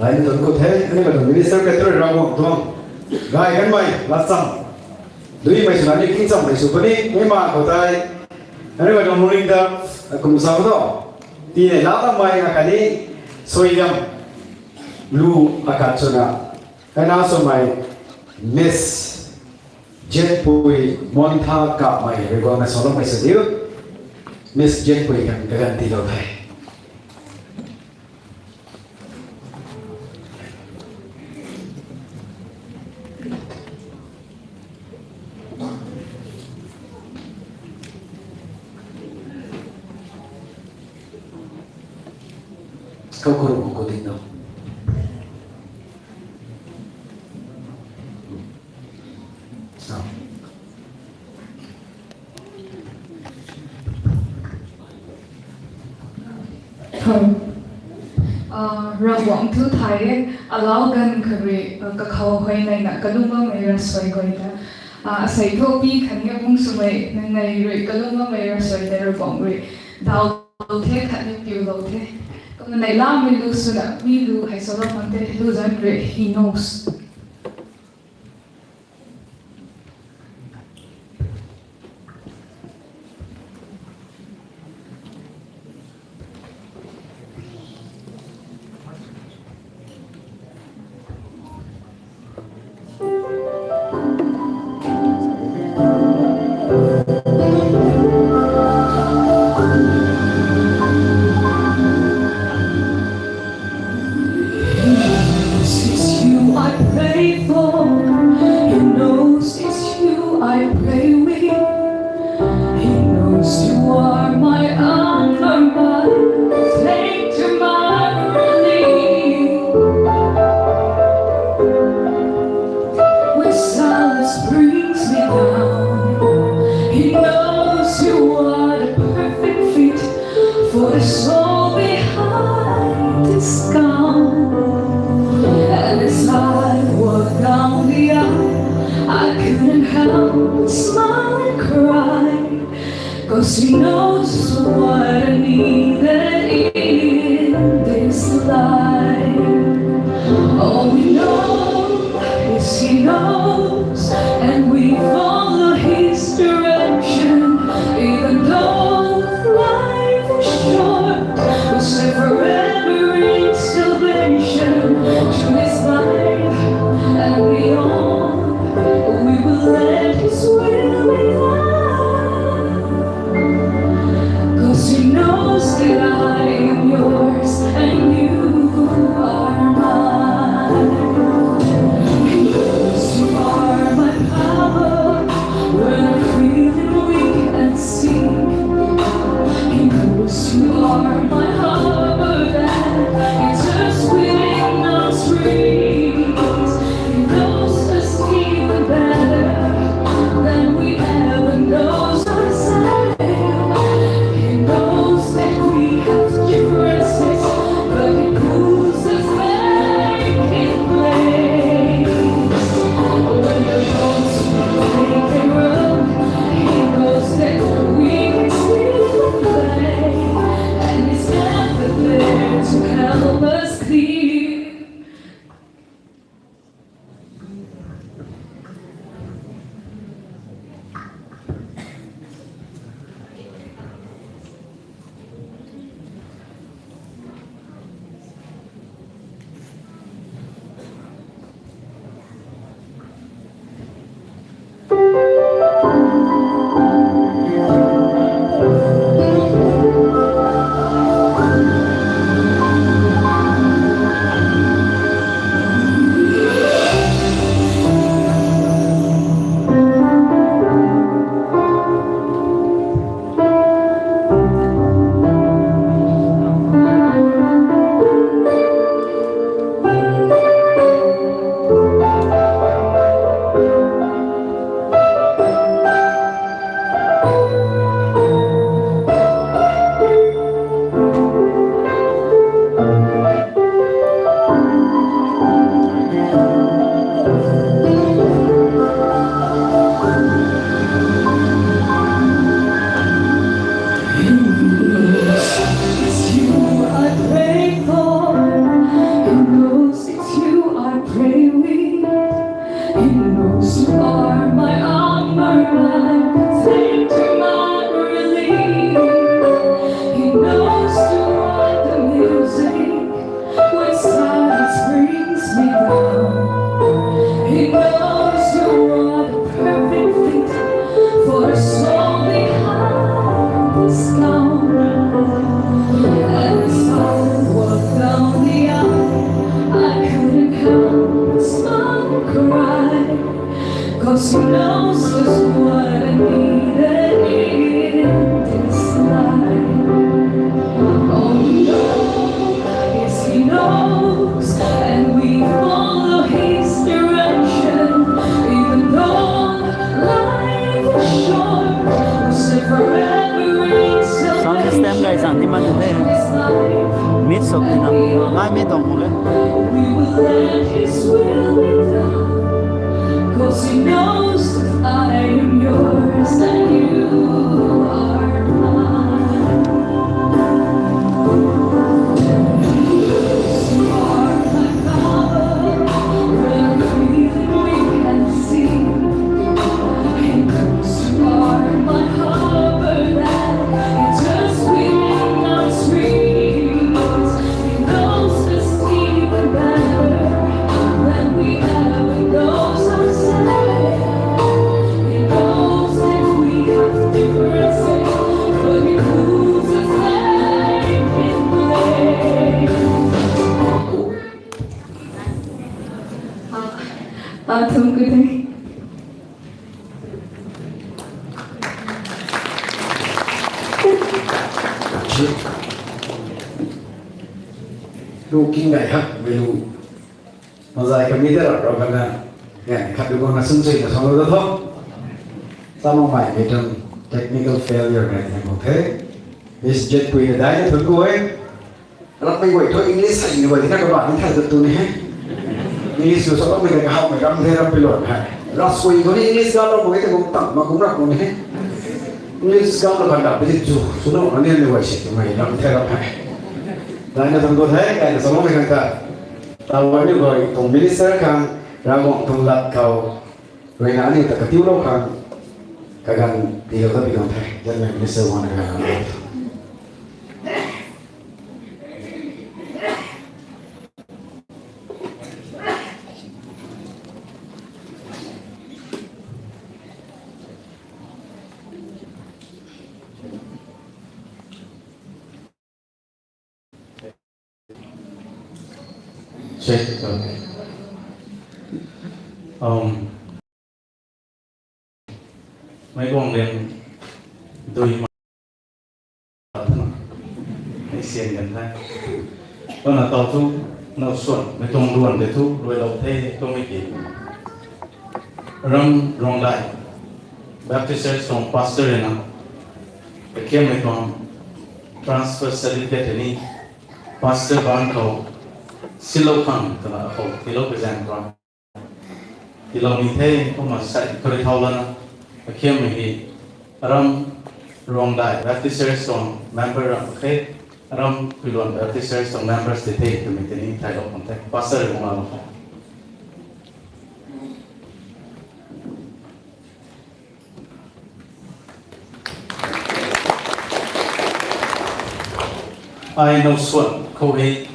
Ai ni tuang khut the, ani ka tuang minister Peter Ravguangc tuang gay kanmei lat cham. Duimei swna ni king chammei sw puni, mei ma khou tei. Ani ka tuang morning ta, kum sa khou tho. Tinei la lammei akhatni suaihiam lu akhat swna. Kana swmei Miss Jetpui Montha Kamei rui guangna saloumei sa diu. Miss Jane Pui khang kaganv tiilou the. Khou khou khou khou ding no. Ravguangc thu thay e, alau ganv khat rui kakhou huayneyna kalung bammei ravsuai guay ta, asei thu pi khatni abung swmei nang nei rui kalung bammei ravsuai tei Ravguangc rui daw the khatni piulou the. Kumna neihlamei lu swna mi lu hei salou mak the, lu zanc rui he knows. He knows it's you I pray for. He knows it's you I pray with. He knows you are my armor, my protector, my relief. When silence brings me down, he knows you are the perfect fit for the soul behind this gown. And as I walk down the aisle, I couldn't help but smile and cry. 'Cause he knows just what I needed in this life. All we know is he knows, and we follow his direction. Even though life is short, we'll search for every salvation to his life and beyond. We will let his will be done. 'Cause he knows that I am yours and you are mine. He knows you are my power. Ai zang ni man the. Mit sop ni nam. Ngai mi dong le. Cause he knows that I am yours and you are mine. You are my power, everything we can see. You are my harbor that just within our streets. He knows us even better than we ever knows ourselves. He knows if we have differences, but he moves us hand in hand. Ah, ah, thangc ku the. Lu king gay ha, mei lu. Mazai kami de rap rap kana. Ngan khat lu guang na sum chui na song lu da tho. Samang mai mei tuang technical failure nai the mo the. Miss Jetpui na dai na thun ku e. Rap mei guay thu English sa ni guay di na kaba ni thai tu ni he. English lu sa mei ka hau mei ram the ram pi lon hai. Ras guay thu ni English ga lo mei te kum tam ma kum rap ni he. English ga lo kan da pi chu su no na ni ni guay si tu mei ram the ram hai. Dai na thun ku the, dai na samang mei kan ta. Taw ni guay tuang minister khang, Ravguangc tuang lat khou, ruina aniu ta katiu lou khang, kaganv tiilou ta pi tuang the, General Minister wan kaganv lou. Check, okay. Um, mei guang liang dui ma, mei sian gan the. Kana tau thu, now suan, mei tuang duan de thu, luai lou the, tuang mei ki. Ram Rongdai Baptist Church tuang pastor na, kakhiam mei tuang transfer certificate ni, pastor ban khou, silou khang, kana khou, tilou pi zaeng tuang. Tilou ni the, kumna sai kari thau lana, kakhiam mei hi, Ram Rongdai Baptist Church tuang member ram khe, Ram Puiluan Baptist Church tuang members ti the, twmei tini thailou khang the, pastor ri bung la lou khe. Ai now suan khou hei,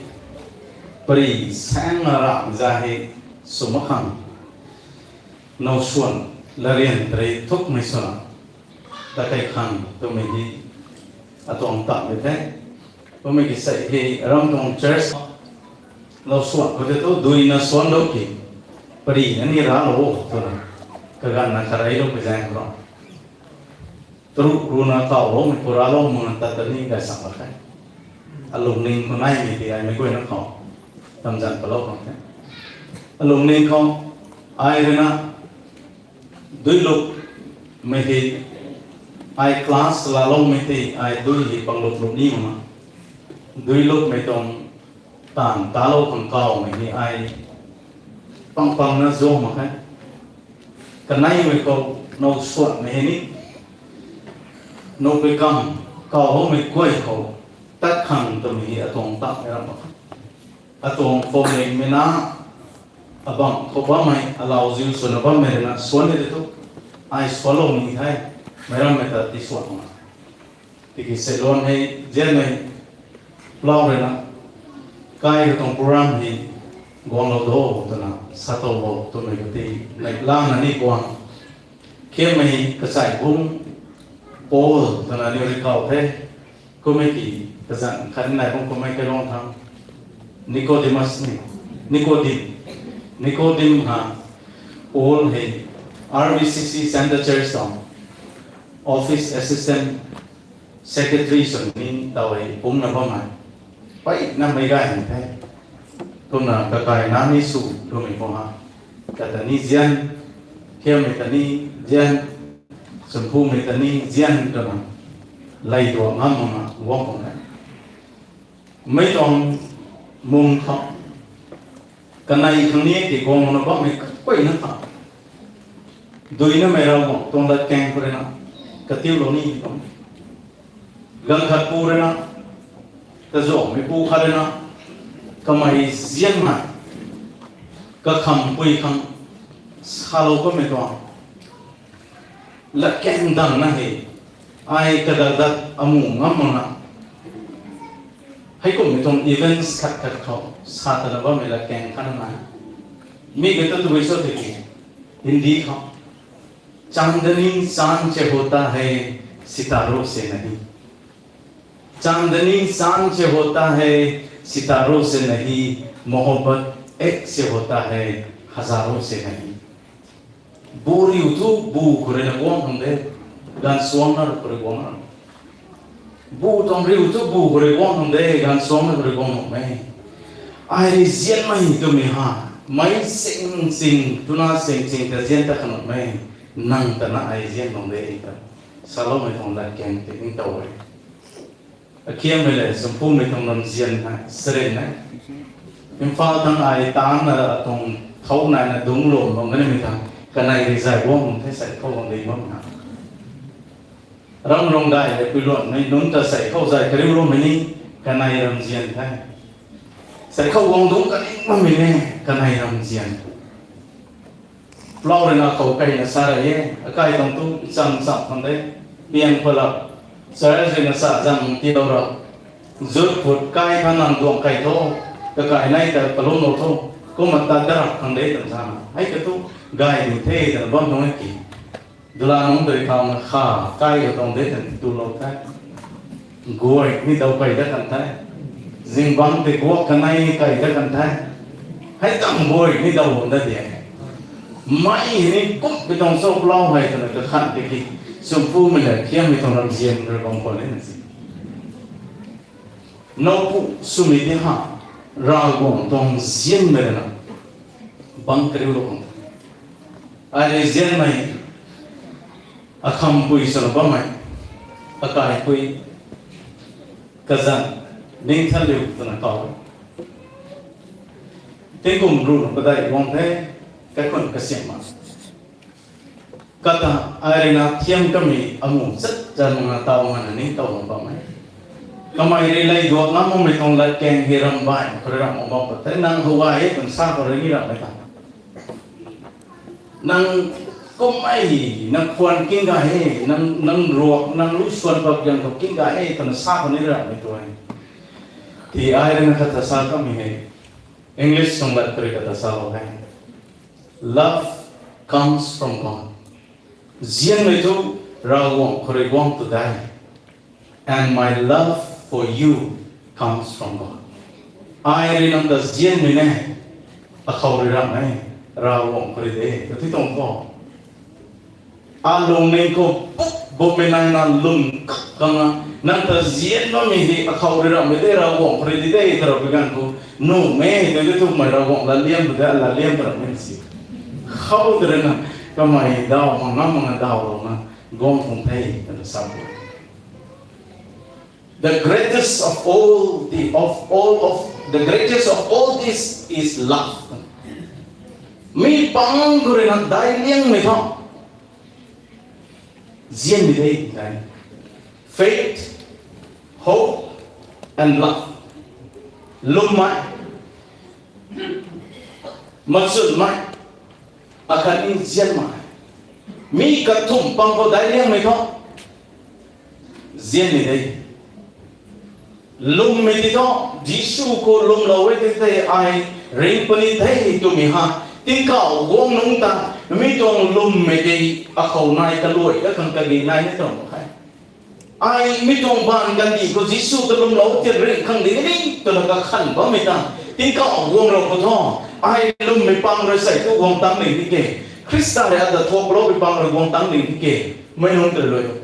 pari saeng na ram za hei, sw mak khang. Now suan, larian tari thukmei swna, ta kai khang twmei hi, atuang tam mei the. Twmei ki sei hei, ram tuang church, now suan khou te thu, dui na suan lou ki, pari na ni ra lou, twna, kaganv na karei lou pi zaeng lou. Taru runa kaw lou, mei pura lou, muna ta ta ni gay sak lak khe. Alungning khou nai mei ti ai mei guay na khou, tamzan palou khang the. Alungning khou, ai rui na, dui luk mei hei, ai class laloumei tei, ai dui hei pang luk luk ni mak. Dui luk mei tuang taanv talou khang kawmei hei ai pang pang na zuang mak khe. Kaneimei khou now suanmei hei ni, now pui kam kawloumei guay khou tat khang twmei hei atuang takmei ram mak khe. Atuang phwamlingmei na, abang khou bammei, alau ziu swna bammei rui na suan ni de thu, ai suanlou ni the, meic rammei ta ti suan na. Tiki seiluan hei zianmei plau rui na, kai katuang program hei guanglou do twna sa tow bo twmei kati, neihla na ni guang. Khiammei kachai bung Paul twna ni rui kaw the, kummei ki kazanc khatni nai bung kummei kailuang thang, Nicodemus ni, Nicodim, Nicodim ha, Paul hei, R B C C Centre Church tuang office assistant secretary sw ni taw hei pumcna bammei, peyna meic gay ni the. Kumna kakai na ni sw twmei khou ha, kata ni zian, khiammei ta ni zian, sumphumei ta ni zian twna, lei tuang ngam mak na guang khang e. Mei tuang mung khou kanei khang ni ti guang na bammei kakuayna ta. Duinamei Ravguangc tuang latkaeng khou rui na, katiulou ni tuang. Ganv khat pu rui na, kazuanmei pu khat rui na, kamei zianmei, kakhampui khang salou kamei tuang latkaeng dang na he, ai kadak dat amu ngam mak na. Heikumhmei tuang events khat khat khou sa tana bammei latkaeng khat na. Mi kata tabui cho tiki, Hindi khou, चांदनी चांद से होता है, सितारों से नहीं। चांदनी चांद से होता है, सितारों से नहीं, मोहब्बत एक से होता है, हजारों से नहीं। Bu riu thu bu khou rui na guang khang de, gaanvsuangc na khou rui guang na. Bu tuang riu thu bu khou rui guang khang de, gaanvsuangc na khou rui guang nuhmei. Ai rui zianmei twmei ha, meic sing sing, tuna sing sing ta zian ta kha nuhmei. Nang ta na ai zian bam de ta saloumei tuang latkaeng tei ningtow e. Akhiammei le, Sumpumei tuang ramzian hei, sarin e. Imphal thangc ai taanc na ra tuang thou naina dungc lwm bam kanimei thangc, kanei rui zay guang the, sei khou guang ding bam na. Ram rong dai le pui luanmei nunc ta sei khou zay kariu loumei ni, kanei ramzian the. Sei khou guang dungc kaning bammei ni, kanei ramzian. Plau rui na khou kaina sa ra e, akai tuang tu cham cham khang de, piang phalou, church rui na sa zang tilou ra, zut phut kai kha nang duang kai tho, kakai nai ta kalumlou tho, kumna ta darap khang de twna sa, hei ka tu gay di the twna bam tuang e ki. Dula nunc dui khou na kha, kai ka tuang de twna tulou the. Guay ni daw kai dat kan the. Zingbangc tei guak kanei kai dat kan the. Hei tang guay ni daw bam dat di e. Mei ni kummei tuang cho plau hei twna kakhan tiki, Sumpumei le, Akhiammei tuang ramzian rui bam khwan e na si. Nowpu swmei di ha, Ravguangc tuang zianmei rui na bang kariulou khang. Ai rui zianmei, akhampui swna bammei, akaipui, kazanc, ningthanliu twna kaw. Tingkum ruhna padeih guang the, kaikhunc kasiamh ma. Kata ai rui na thiam kamei amu chat chan mak na taw ngana ningtow bam bam e. Kamei rui lei duak ngam makmei tuang latkaeng hei ramh baihmei khou rui ramh bam bam pat the, nang how gay e twna sa khou rui ni ramhmei ta. Nang kummei, nang khwan king gay e, nang, nang ruak, nang lu swan pat gang khou king gay e twna sa khou ni ramhmei tuang. Ti ai rui na kata sa kamei hei, English tuang lat khou rui kata salou he. Love comes from God. Zianmei thu Ravguangc khou rui guang tu de. And my love for you comes from God. Ai rui nang ta zianmei ne, akhou rui ramh e, Ravguangc khou rui de, ta ti tuang khou. Alungning khou buk bukmei naina lwm kak kang a, nang ta zian bammei hei akhou rui ramhmei de, Ravguangc khou rui di de, ta rap bi ganv khou, nuhmei tei de thukmei Ravguangc latliam tu de, latliam ta ramhmei si. Khou tei rui na, kamei daw mak ngam mak na dawlouna guang khang the, twna sa e. The greatest of all the, of all of, the greatest of all this is love. Mi pang khou rui na daic liangmei thu zianmei de, dai. Faith, hope, and love. Lwmmei, machunmei, akhatni zianmei. Mi kathumh pang khou daic liangmei thu zianmei de. Lwmmei ti thu, Jisu khou lwmlou e tei tei ai ringc puni the twmei ha, tingkauh guang nungc ta, mi tuang lwmmei tei akhou nai kaluai kakhang kage nai ni tuang mak khe. Ai mi tuang baanv kandih khou Jisu ta lwmlou ti ringc khang di ni twna kakhan bammei ta, tingkauh guang rau khou thu, ai lwmmei pang rui sei thu guang tang ning di ke, Khrista rui ata thuakloumei pang rui guang tang ning di ke, mei nunc ta rui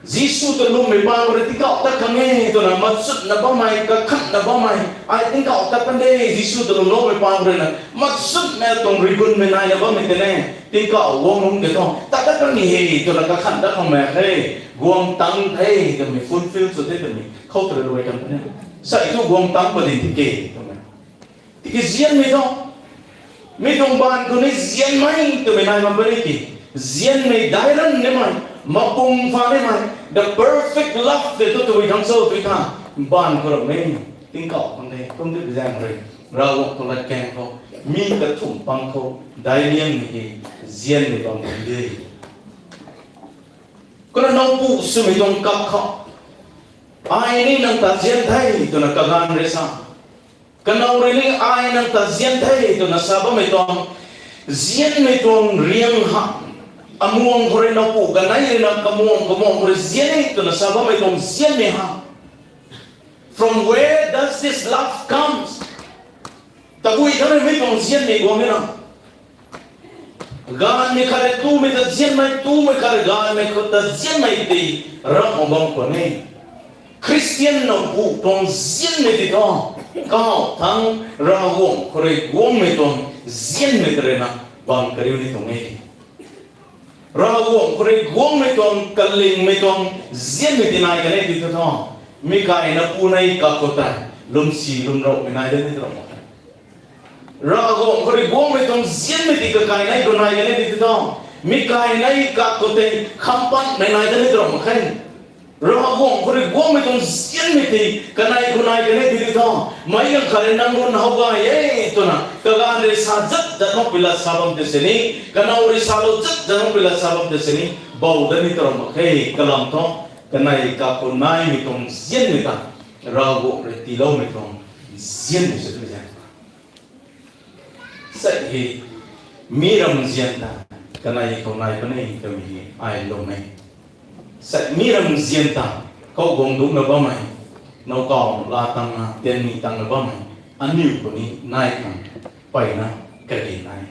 Jisu ta lwmmei pang rui tingkauh tat khang e twna machutna bammei, kakhanna bammei, ai tingkauh tat pan de, Jisu ta lwmloumei pang rui na machutmei tuang rigunmei naina bammei tei ne, tingkauh guang nungc ke thu, tat tat ni he twna kakhan dat khang mak the, guang tang the twmei fulfill sw the twmei khou tw rui kan puni. Sa thu guang tang pa di tiki twmei, tiki zianmei thu, mi tuang baanv khou ni zianmei twmei nai bam puni ki, zianmei daic ran nimei, mapung pha nimei, the perfect love tei thu tabui thang cho tui tha, baanv khou rammei, tingkauh khang de kum di zaeng rui, Ravguangc tuang latkaeng khou, mi kathumh pang khou daic liangmei ki, zianmei bam puni de. Kumna nowpu swmei tuang kap khou, ai ni nang ta zian the twna kaganv rui sa, kanow rui ni ai nang ta zian the twna sa bammei tuang, zianmei tuang riang ha, amuang khou rui nowpu kanei rui na kamuang kamuang khou rui zian e twna sa bammei tuang zianmei ha, from where does this love comes? Tabui thang rui mi tuang zianmei guang e na? Gaanvmei khat rui tumei ta zianmei, tumei khat rui gaanvmei khou ta zianmei tei ramh mak bam khwan e. Khristian nowpu tuang zianmei tei thu, kau thang Ravguangc khou rui guangmei tuang zianmei ta rui na bam kariu ni tuang e. Ravguangc khou rui guangmei tuang, kalingmei tuang zianmei tei nai kan e tei thu, mi kai na pu nei kakhou tei lwmsi lwmrauhmei nai de ni tw ramh mak khe. Ravguangc khou rui guangmei tuang zianmei tei kakai nei khou nai kan e tei thu, mi kai nei kakhou tei khampanmei nai de ni tw ramh mak khe. Ravguangc khou rui guangmei tuang zianmei tei kanei khou nai kan e tei thu, meic ganv khat rui nang run how gay e twna kaganv rui sa zat zat makpui lat sa bam tei sini, kanow rui salou zat zat makpui lat sa bam tei sini, bou dat ni tw ramh mak khe. Kalam thu, kanei kakhou naimei tuang zianmei ta, Ravguangc rui tiiloumei tuang zianmei sw twmei zaeng. Sa hei, mi ram zian ta, kanei khou nai puni twmei hei ai lwm e. Sa mi ram zian ta, khou guang dungcna bammei, nowkaw la tangna tianmei tangna bammei, aniu khou ni nai khang, mpeyna kage nai.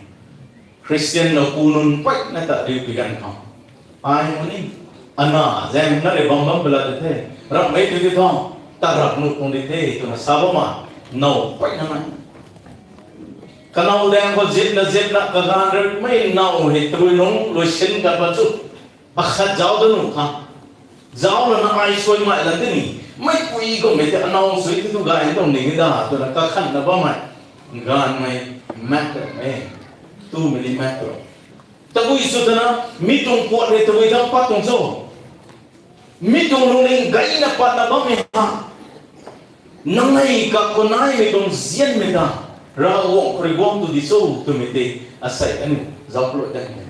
Khristian nowpu nunc mpeyna ta riu pi ganv khou, ai mani, ana zaeng na rui bam bam pui lat tei the, ramhmei tei tei thu, ta rap nuh tuang di the twna sa bammei, now mpeyna nai. Kanow daeng khou zipna zipna kaganv rui mei now hei tabui nungc luisin kan pat chu, akhat zauc dat nuh khang, zauc lana ai suaimei lan tei ni, meicpui kummei tei anow sui tei tu gay tuang ning e da twna kakhanna bammei, gaanvmei mak ramh e, tumei ni mak ramh. Tabui sw twna, mi tuang puat rui tabui thang pat tuang cho, mi tuang lungning gayna patna bammei ha, nang nei kakhou naimei tuang zianmei ta, Ravguangc khou rui guang tu di cho twmei tei, asei aniu zauc lou dat e.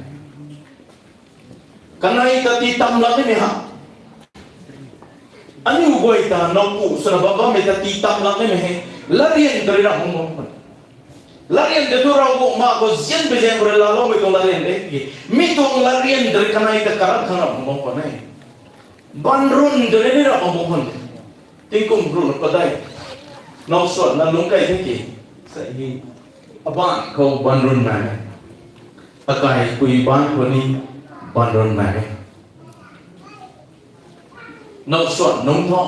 Kanei ta tii tam lak nimei ha, aniu guay ta nowpu swna bam bammei ta tii tam lak nimei hei, latryan ta rui ramh mak bam khwan. Latryan tei thu Ravguangc ma khou zianmei zaeng khou rui laaloumei tuang latryan de ki, mi tuang latryan ta rui kanei ta karak khang ramh mak bam khwan e. Banrun ta rui ni ramh mak bam khwan. Tingkum runa padeih, now suanna lungc key the ki, sa hei, abaanc khou banrun nai e, akaipui baanc khou ni banrun nai e. Now suan nungc thu,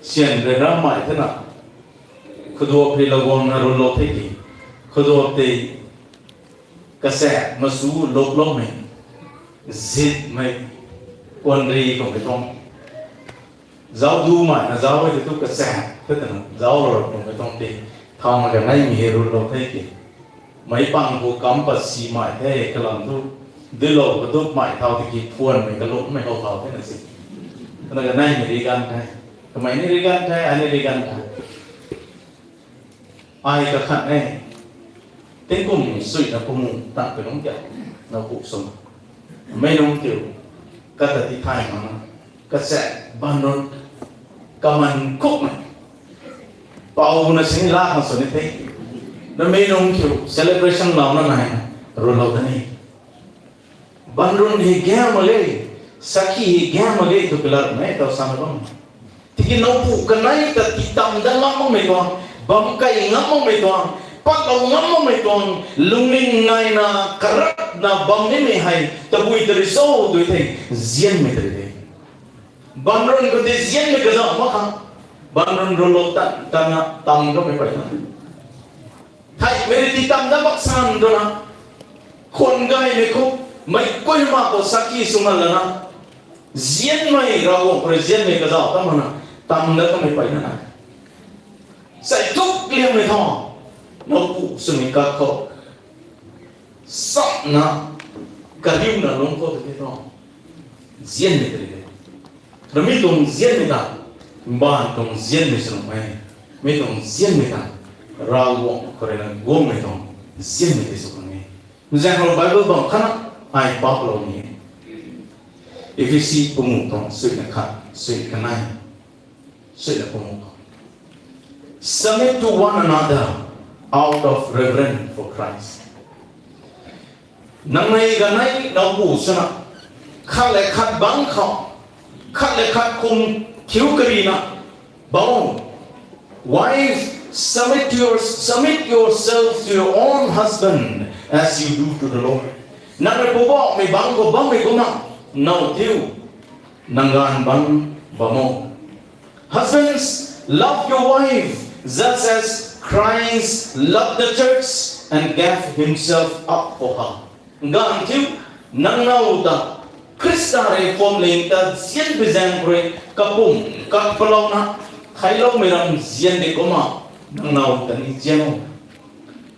syan ryanramei thena, khwduap hei laguangna runlou the ki, khwduap tei kachaek masu luploumei, zitmei, puanri kummei tuang, zauc dumei na zauc e tei thu kachaek the twna zauclou kummei tuang tei, thau na kaneimei hei runlou the ki, meic pang khou kam pat simei the kalam thu, dilou kadupmei thau tiki phuanmei kalupmei khou thau thena si, twna kaneimei ri ganv the, kamei ni ri ganv the, ai ni ri ganv the. Ai kakhan e, tingkum suina pamu tang pui nungc kiu, nowpu swna, mei nungc kiu, kata tithay makna, kachaek banrun, kaman kukmei, pouna sini la khang sw ni the, namei nungc kiu celebration louna naina, runlou da ni. Banrun hei gam mak ge, sakhi hei gam mak ge tw pilatmei taw sana bam. Tiki nowpu kanei ta tii tam dat ngam makmei tuang, bam key ngam makmei tuang, patlou ngam makmei tuang, lungning naina karakna bam nimei hei tabui ta rui cho tw thei, zianmei ta rui de. Banrun khou tei zianmei kazauh mak khang, banrun runlou tan tanna tam kamei peyna, theihmei rui tii tam dat mak san twna, khwan gaymei khou, Mei kuaymei khou sakhi sw ngam lana, nzianmei Ravguangc khou rui nzianmei kazauh ta mana, tam dat kamei peyna na. Sei thuk liangmei tho, nowpu swmei kat khou, sapna, kariuna lungc khou tei tho, nzianmei tei de. Ramei tuang nzianmei ta, mbaanv tuang nzianmei sw nuh e. Mi tuang nzianmei ta, Ravguangc khou rui na guangmei tuang nzianmei tei sw khang e. Nzian khou Bible bam khatna, ai paplou ni e. Ephesi pangu tuang suina khat, sui kanei, suina pangu khou, Submit to one another out of reverence for Christ. Nangmei ganei nowpu swna, khat le khat bangc khou, khat le khat khum thiu karina, bam o. Wives, submit to your, submit yourselves to your own husband as you do to the Lord. Nang rui pubauhmei bangc khou bammei kumna, now thiu, nang gaanv bangc bam o. Husbands, love your wife, just as Christ loved the church and gave himself up for her. Gaanv thiu, nang now ta, Khrista rui phuamling ta nzian pui zaeng rui, kapumc, kapalouna, theiloumei ram nzian de kumna, nang now ta ni nzian o.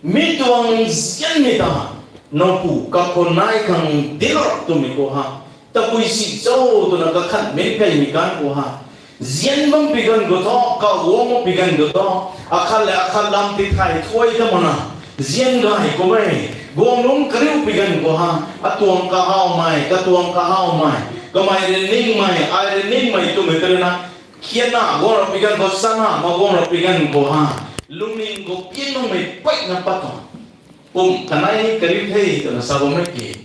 Mi tuang nzianmei ta, nowpu kakhou nai khang dinclou twmei khou ha, tabui si cho twna kakhat min kaimei ganv khou ha, nzian bam pi ganv khou thu, kaguang bam pi ganv khou thu, akhat le akhat lam ti thay thuay ta mana, nzian gay khou e, guang lungc kariu pi ganv khou ha, atuang kahawmei, katuang kahawmei, kamei rui ningmei, ai rui ningmei twmei ta rui na, khianna guang rap pi ganv khou, sana ma guang rap pi ganv khou ha, lungning khou pian makmei peyna pat tuang. Pumc kanei kariu the twna sa bammei ki,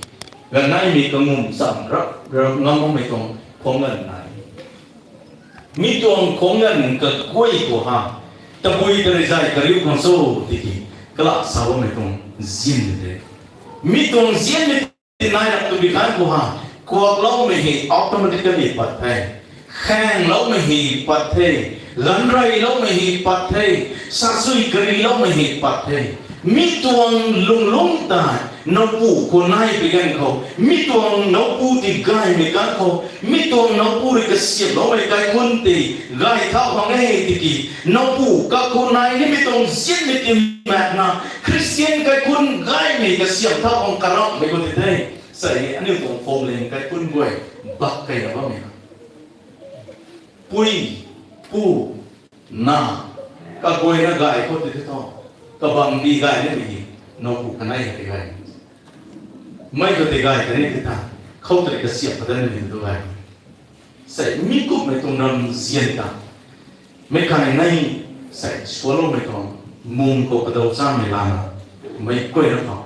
ganeimei kangum cham rap rap ngam makmei tuang khuangc ganv nai. Mi tuang khuangc ganv kaguay khou ha, tabui ta rui zay kariu khang cho tiki, kala sa bammei tuang nzian de. Mi tuang nzianmei ti nai rap twbi ganv khou ha, kuakloumei hei automatically pat the. Khaengloumei hei pat the. Ganvreiloumei hei pat the. Sasui kariloumei hei pat the. Mi tuang lungc lungc ta, nowpu khou nai pi ganv khou, mi tuang nowpu ti gaymei ganv khou, mi tuang nowpu rui kasiamhloumei kaikhunc tei gay thau khang e tiki, nowpu kakhou nai nimei tuang nzianmei ti maekna, Khristian kaikhunc gaymei kasiamh thau khang karamhmei khou ti the. Sei aniu tuang phuamling kaikhunc guay, bak keyna bammei ha. Pui, pu, na, kaguayna gay khou ti the thu, kabangbi gay nimei, nowpu kanei hei gay. Mei khou tei gay kanei ti ta, khou tei kasiamh padanmei tu gay. Sei mi kumhmei tuang ram nzian ta, meic kanei, sei sualoumei tuang, mung khou kadaw chamei lana, meic guayna khou,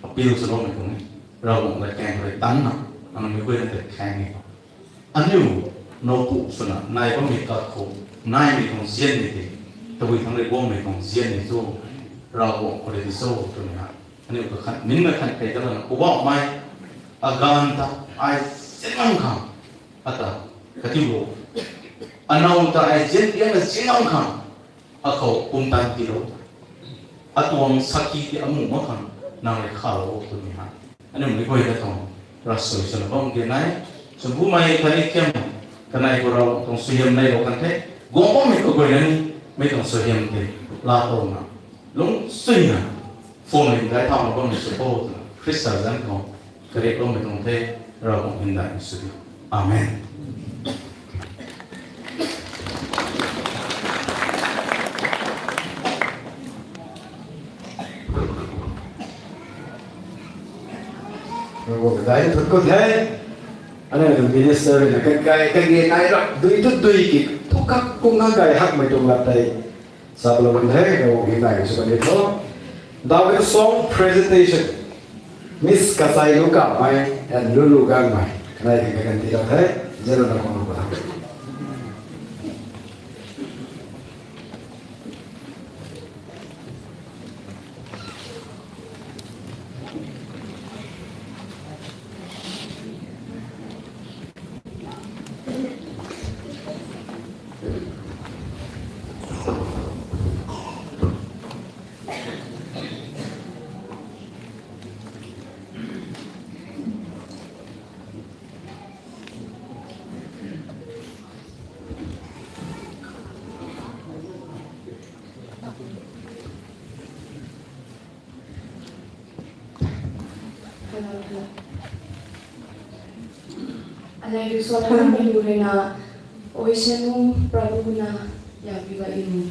appeal swloumei tuang ni, Ravguangc lat kaeng rui tanna, anmei guayna tei khaeng ni. Aniu, nowpu swna nai bammei kat khou, naimei tuang nzianmei tei, tabui thangc rui guangmei tuang nzianmei tu, Ravguangc khou rui di cho twmei ha. Aniu kakhat, min na khat kei ta lana, kubauhmei, aganv ta, ai nzian ngam khang, ata, katiu lo. Anow ta ai nzian, liangna nzian ngam khang, akhou pumtan tiilou. Atuang sakhi ti amuh mak khang, nang rui khalou twmei ha. Aniu meic guayna tuang, ravsui swna bam ge nai, sumbu mei khatni thiam, kanei khou Ravguangc tuang suaihiam neilou kan the, guang bammei kaguayna ni, mei tuang suaihiam tei, laatowna, lungcsuina, phuamling gay thauna bammei sw kho twna, Khrista zanc khou, kariakloumei tuang the, Ravguangc hymdaihmei sw diu. Amen. Ravguangc dai thut khou the. Aniu minister na kan kai, kage nai rap dui tu dui ki, thu kak kung nang gay hakmei tuang lat tei. Sa palou kan the, Ravguangc hymdaihmei sw kan di tho. David song presentation. Miss Kasai Lu Kamei and Lulu Gangmei. Kanei kan kan tiilou the, zero na kong lu ka tha. Anei rui suan lam mei lu rui na, Oisanu Prabhu na ya piba imu.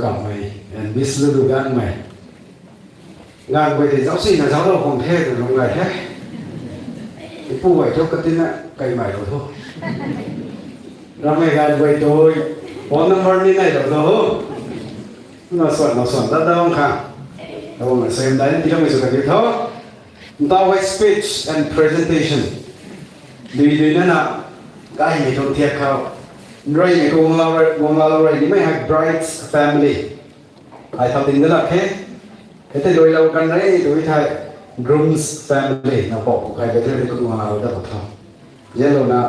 Kamei, and Miss Lulu Ganmei. Ganv guay tei zauc sina zauclou khang the twna lung gay the. Ipu guay thu katina kaimei lou thu. Ramei ganv guay tei phone number ni nei lou tho. Na suan, na suan, dat dat bam khang. Lou na suan dai ni tiiloumei sw kaniw tho. Ntaw hei speech and presentation. Dui dui na na, gaymei tuang thiak khou. Nreymei tuang guanglou rey, guanglou rey nimei hei bride's family. Ai thau ting da lak khe. Hei tei luailou kan rey tu thei groom's family. Na pau ku kai bek rey ni kum guanglou dat bam tho. Zianlouna,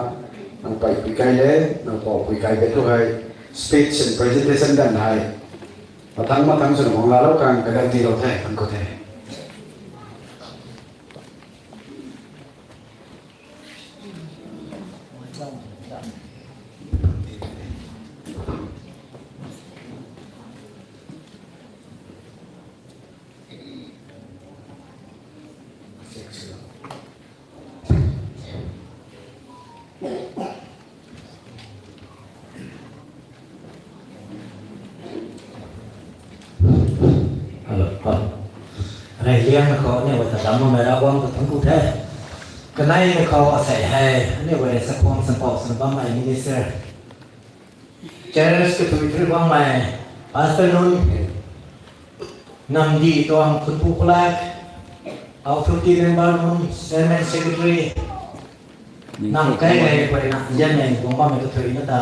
nang pei pui kai le, nang pau pui kai bek thu hei speech and presentation dan hei. Mathang mathang swna guanglou kan kaganv tiilou the, kan khou the. Hello, hello. Reyliangmei khou aniu guay ta damloumei Ravguangc ta thuanc ku the. Kaneimei khou asei hei aniu guay rui chakhwang champou swna bammei minister, church kathui thrui guangmei pastor nunc, namdih tuang khunpu khulak, authority member nunc, chairman, secretary, nam kai gay guayna, zianmei guang bammei kathuina ta,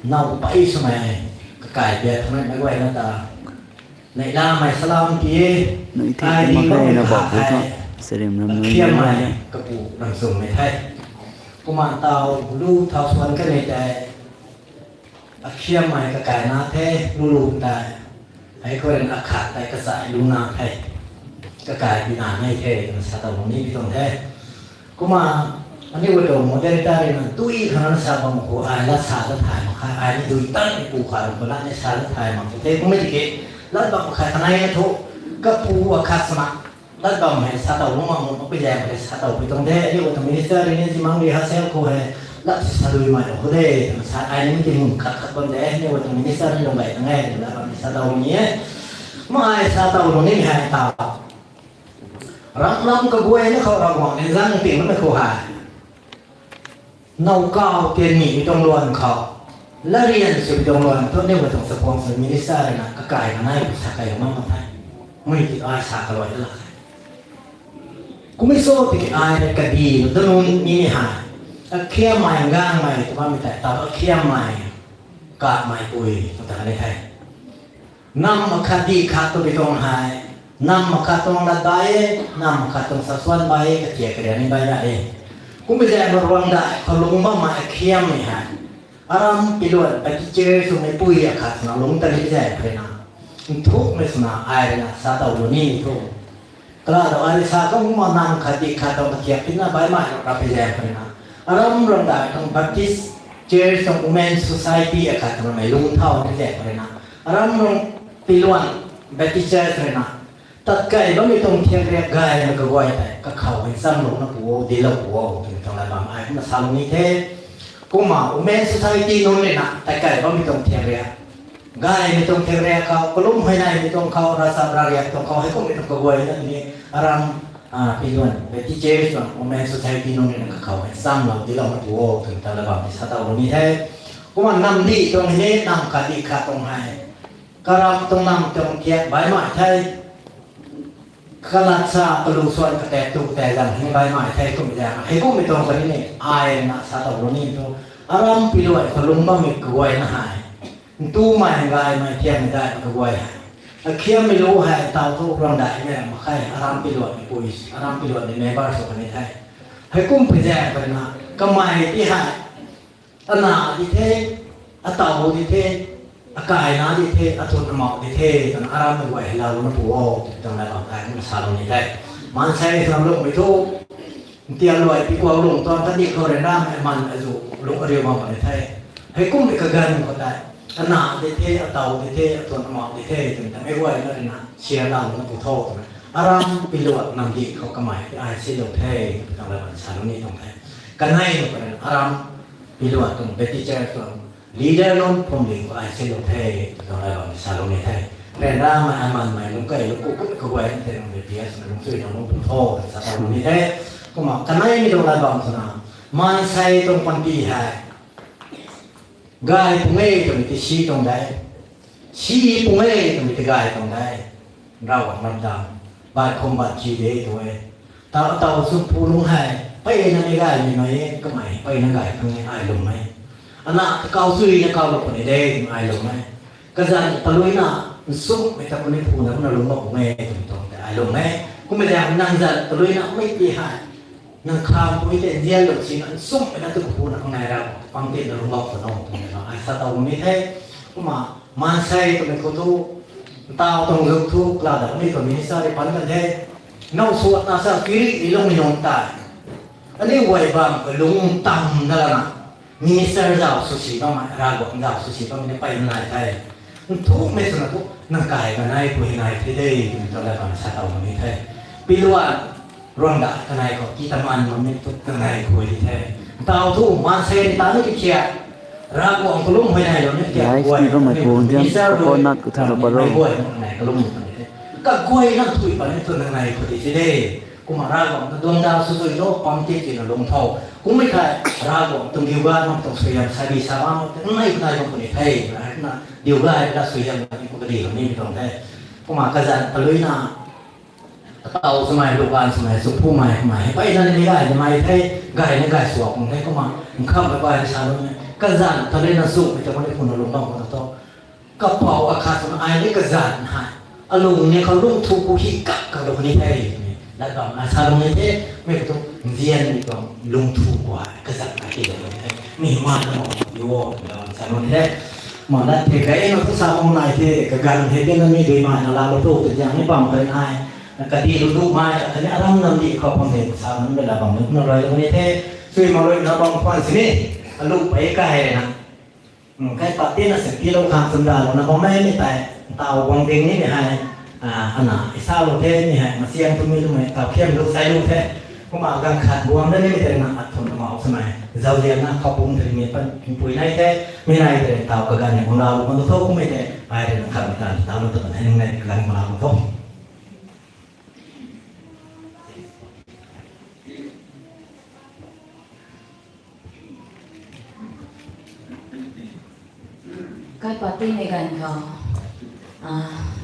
now pei swmei, kakai biak thangmei guayna ta, neihlamei salam ti e. Ai ni kammei khat hei, akhiammei kapu Ramchungmei the. Kumna taw lu thau suan kanei tei, akhiammei kakaina the, lu lu tei, hei khou rui akhat tei kachai luna the, kakai pina nei the twna sa tau ni pi tuang the. Kumna aniu guay tuang moderator rui na dui khang na sa bam khou ai lat sa dat thay mak khe, ai ni dui tan pu khat rui khou lat ni sa dat thay mak the. Kummei tiki lat bam khat kanei na thu, kapu akhat swna lat bam hei sa tau lung mak mut mak pi zaeng hei sa tau pi tuang the. Aniu guay tuang minister rui ni zimang rehearsal khou hei lat si sa duimei khou de twna sa, ai ni ti mun khat khat bam de, aniu guay tuang minister ni lung gay tang e twna lat bam sa tau ni e. Kumna ai sa tau lung ni hei taw, ram lam kaguayna khou Ravguangc ni zang ting na khou hei, now kaw tian nimei tuang luan khou, latryan swmei tuang luan thu aniu guay tuang chakhwang swna minister rui na kakai kanei pu sa kai mak mak the. Mei ti ai sa kaluai ta lak khe. Kummei sw tiki ai rui kadi lu da nunc ni ni hei, akhiammei ganhmei tw bammei tei taw akhiammei kakmei pui tw ta ni the. Nam akhat di khat twmei tuang hei, nam akhat tuang lat bai e, nam akhat tuang sasuan bai e, kathiak kariak ni bai ra e. Kummei zaeng Ravguangc dai khou lungc bammei akhiammei hei, aram piluan Baptist church swmei pui akhat swna lungc ta ni zaeng khou rui na, nthukmei swna ai rui na sa tau lu ni thu, kala ta ai rui sa kumna nam khat di khat tuang kathiak tina baihmei rap pi zaeng khou rui na, aram Ravguangc dai tuang Baptist church tuang women society akhat swmei lungc thau ni zaeng khou rui na, aram rui piluan Baptist church rui na, tat kai bammei tuang thiak riak gayna kaguay tei kakhou hei chamlou na pu o, dilou pu o twmei tuang lat bam ai kumna sa lu ni the. Kumna women society nunc rui na tat kai bammei tuang thiak riak, gaymei tuang thiak riak khou, kalum hei naimei tuang khou, ravchap ravriak tuang khou, hei kummei tuang kaguayna ni, aram piluan Baptist church tuang women society nunc rui na kakhou hei chamlou dilou na pu o twmei tuang lat bam ni sa tau lu ni the. Kumna namdih tuang hei ni nam khat di khat tuang hei, karam tuang nam tuang thiak baihmei the. Kalat sa kalu suan katat tu katat zang hei baihmei the kummei zaeng hei kummei tuang kani ni ai na sa tau lu ni thu, aram piluan khou lungc bammei kaguayna hei, ntumei gaymei thiammei daihmei kaguay hei, akhiammei lu hei taw thu Ravguangc daihmei ram mak khe, aram piluanmei pui, aram piluanmei member sw kani the. Hei kum pi zaeng khou rui na, kamei ti hei, ana di the, ataw di the, akaina di the, athun amau di the twna aram mei guay hei lou na pu o twmei tuang lat bam ai kumna sa lu ni the. Maansei swna lungmei thu, ntialuai pi kuak lung tuang kandih khou rui na mei man azu lung ariu bam puni the. Hei kummei kaganv khou tei, ana di the, ataw di the, athun amau di the twmei ta mei guayna rui na share lou na pu tho twna, aram piluan namdih khou kamei ti ai silou the twmei tuang lat bam sa lu ni tuang the. Kanei nu khou rui na aram piluan tuang Baptist church tuang leader nunc phuamling khou ai sinlou the, twna ai bam sa lou ni the. Ryanramei, amanmei, lungc kei, lungc ku, kummei kaguay nunc tei nang rui P S na lungc chui nang lungc pu tho, twna sa lou ni the. Kumna kaneimei tuang lat bam twna, maansei tuang panty hei gay pung e twmei tei si tuang de, si pung e twmei tei gay tuang de. Ravguangc lam dam, bai khum bat ki de tu e. Tau, tau sw pu lung hei, mpeyna ni gaymei nai e, kamei mpeyna gay khang e, ai lwm e. Ana kau chuina kaulou puni de, ai lwm e. Kazanc taluina, nsumhmei ta puni phuna kumna lungc bam pung e twmei tuang tei ai lwm e. Kummei zaeng nang zanc taluina mei ti hei, nang kham pui tei nzianlou sina nsumhmei na tu kapu na kangai ra, pang tei na lungc bam puni twmei na ai sa taw ni the. Kumna maansei twmei khou thu, ntaw tuang zuk thu kala da ni khou minister rui pan kan the. Now suatna sa kiri i lungmei nunc tei, aniu guay bam khou lung tam na lana, minister zau swsi bammei, Ravguangc zau swsi bammei ni mpeyna nai the. Nthukmei swna thu, nang kai kanei pui nai the de twmei tuang lat bam sa taw ni the. Piluan, ruangda kanei khou ki taman bammei thu kanei pui di the. Ntaw thu maansei ni ta ni ki khiat, Ravguangc kalum huay nailou ni khiat, guay ni bammei pu nzian, coconut khou tha lou pa ro, guay ni kanei kalum ni the. Kaguay nang thui pa ni thu nang nai pui di the de. Kumna Ravguangc ta duangda sw sui lo, pam ti tina lung tho. Kummei thei, Ravguangc tuang diu ga nang tuang suaihiam sa bi sa bam tei nang nai kanei bam puni the. Kumna diu ga hei la suaihiam ni khou kadi lou ni tuang the. Kumna kazanc taluina, tau swmei, lukan swmei, sw pumei, mei hei mpeyna ni gaymei the, gayna gay suak pung the. Kumna nkhamhmei bai sa lou ni, kazanc taluina sumei ta puni phuna lungc bam khou tho. Kapou akhat swna ai ni kazanc hei, alung ni khou lungthu khou hi kak kalou ni the. Lat bam ai sa lou ni the, mei khou tu nzianmei tuang lungthu khou ai kazanc hei hi lou ni the. Mi man na mo, ni wo, lat bam sa lou ni the. Ma lat the kai na tu sa mo nai the, kaganv the, tina mi dui mai na laalou tu, tu ziang ni bam kari nai. Kadi lu du mai, kani aram nam di khou pang the, sa nam bela bam ni, na rui lou ni the. Sui ma rui na bam khwan sini, alu pei kai na. Kaipat tina sing tilou khang sundalouna bammei ni tei, ntaw guang ding nimei hei, ana, i salou the ni hei, masiam twmei twmei, ntaw khiam lu sai lu the. Kumna ganv khat guang da nimei tei na, athun mau swmei, zauzianna khou pum tei mi pan, pui nai the, mi nai tei, ntaw kaganv ni guang lalou kan tho, kummei tei, ai rui na khat mi tan, ntaw lu tu kan hei nung nai kaganv guang lalou tho. Kaipat timei ganv khou,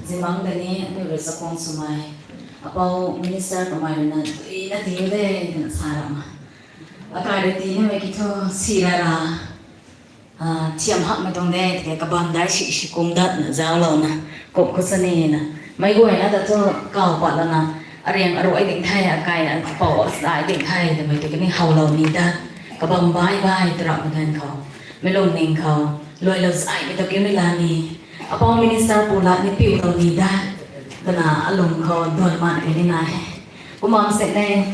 zimang da ni, aniu rui chakhwang swmei, apou minister kamei rui na, ina ti de, twna sa ra ma. Akai rui ti nimei ki thu, si ra ra. Thiam hakmei tuang de, tiki kabam dai si, si kum datna zauclouna, kup khou sani na. Meic guayna ta thu kaw pat lana, ariang aruai ding the, akai apou sai ding the, twmei tiki ni howlou ni dat. Kabam bai bai, tu rapmei ganv khou, mei lungning khou, luailou zaimei ta kiu ni la ni. Apou minister pu lat ni piulou ni dat. Twna alung khou duan man kei ni nai. Kumna sini,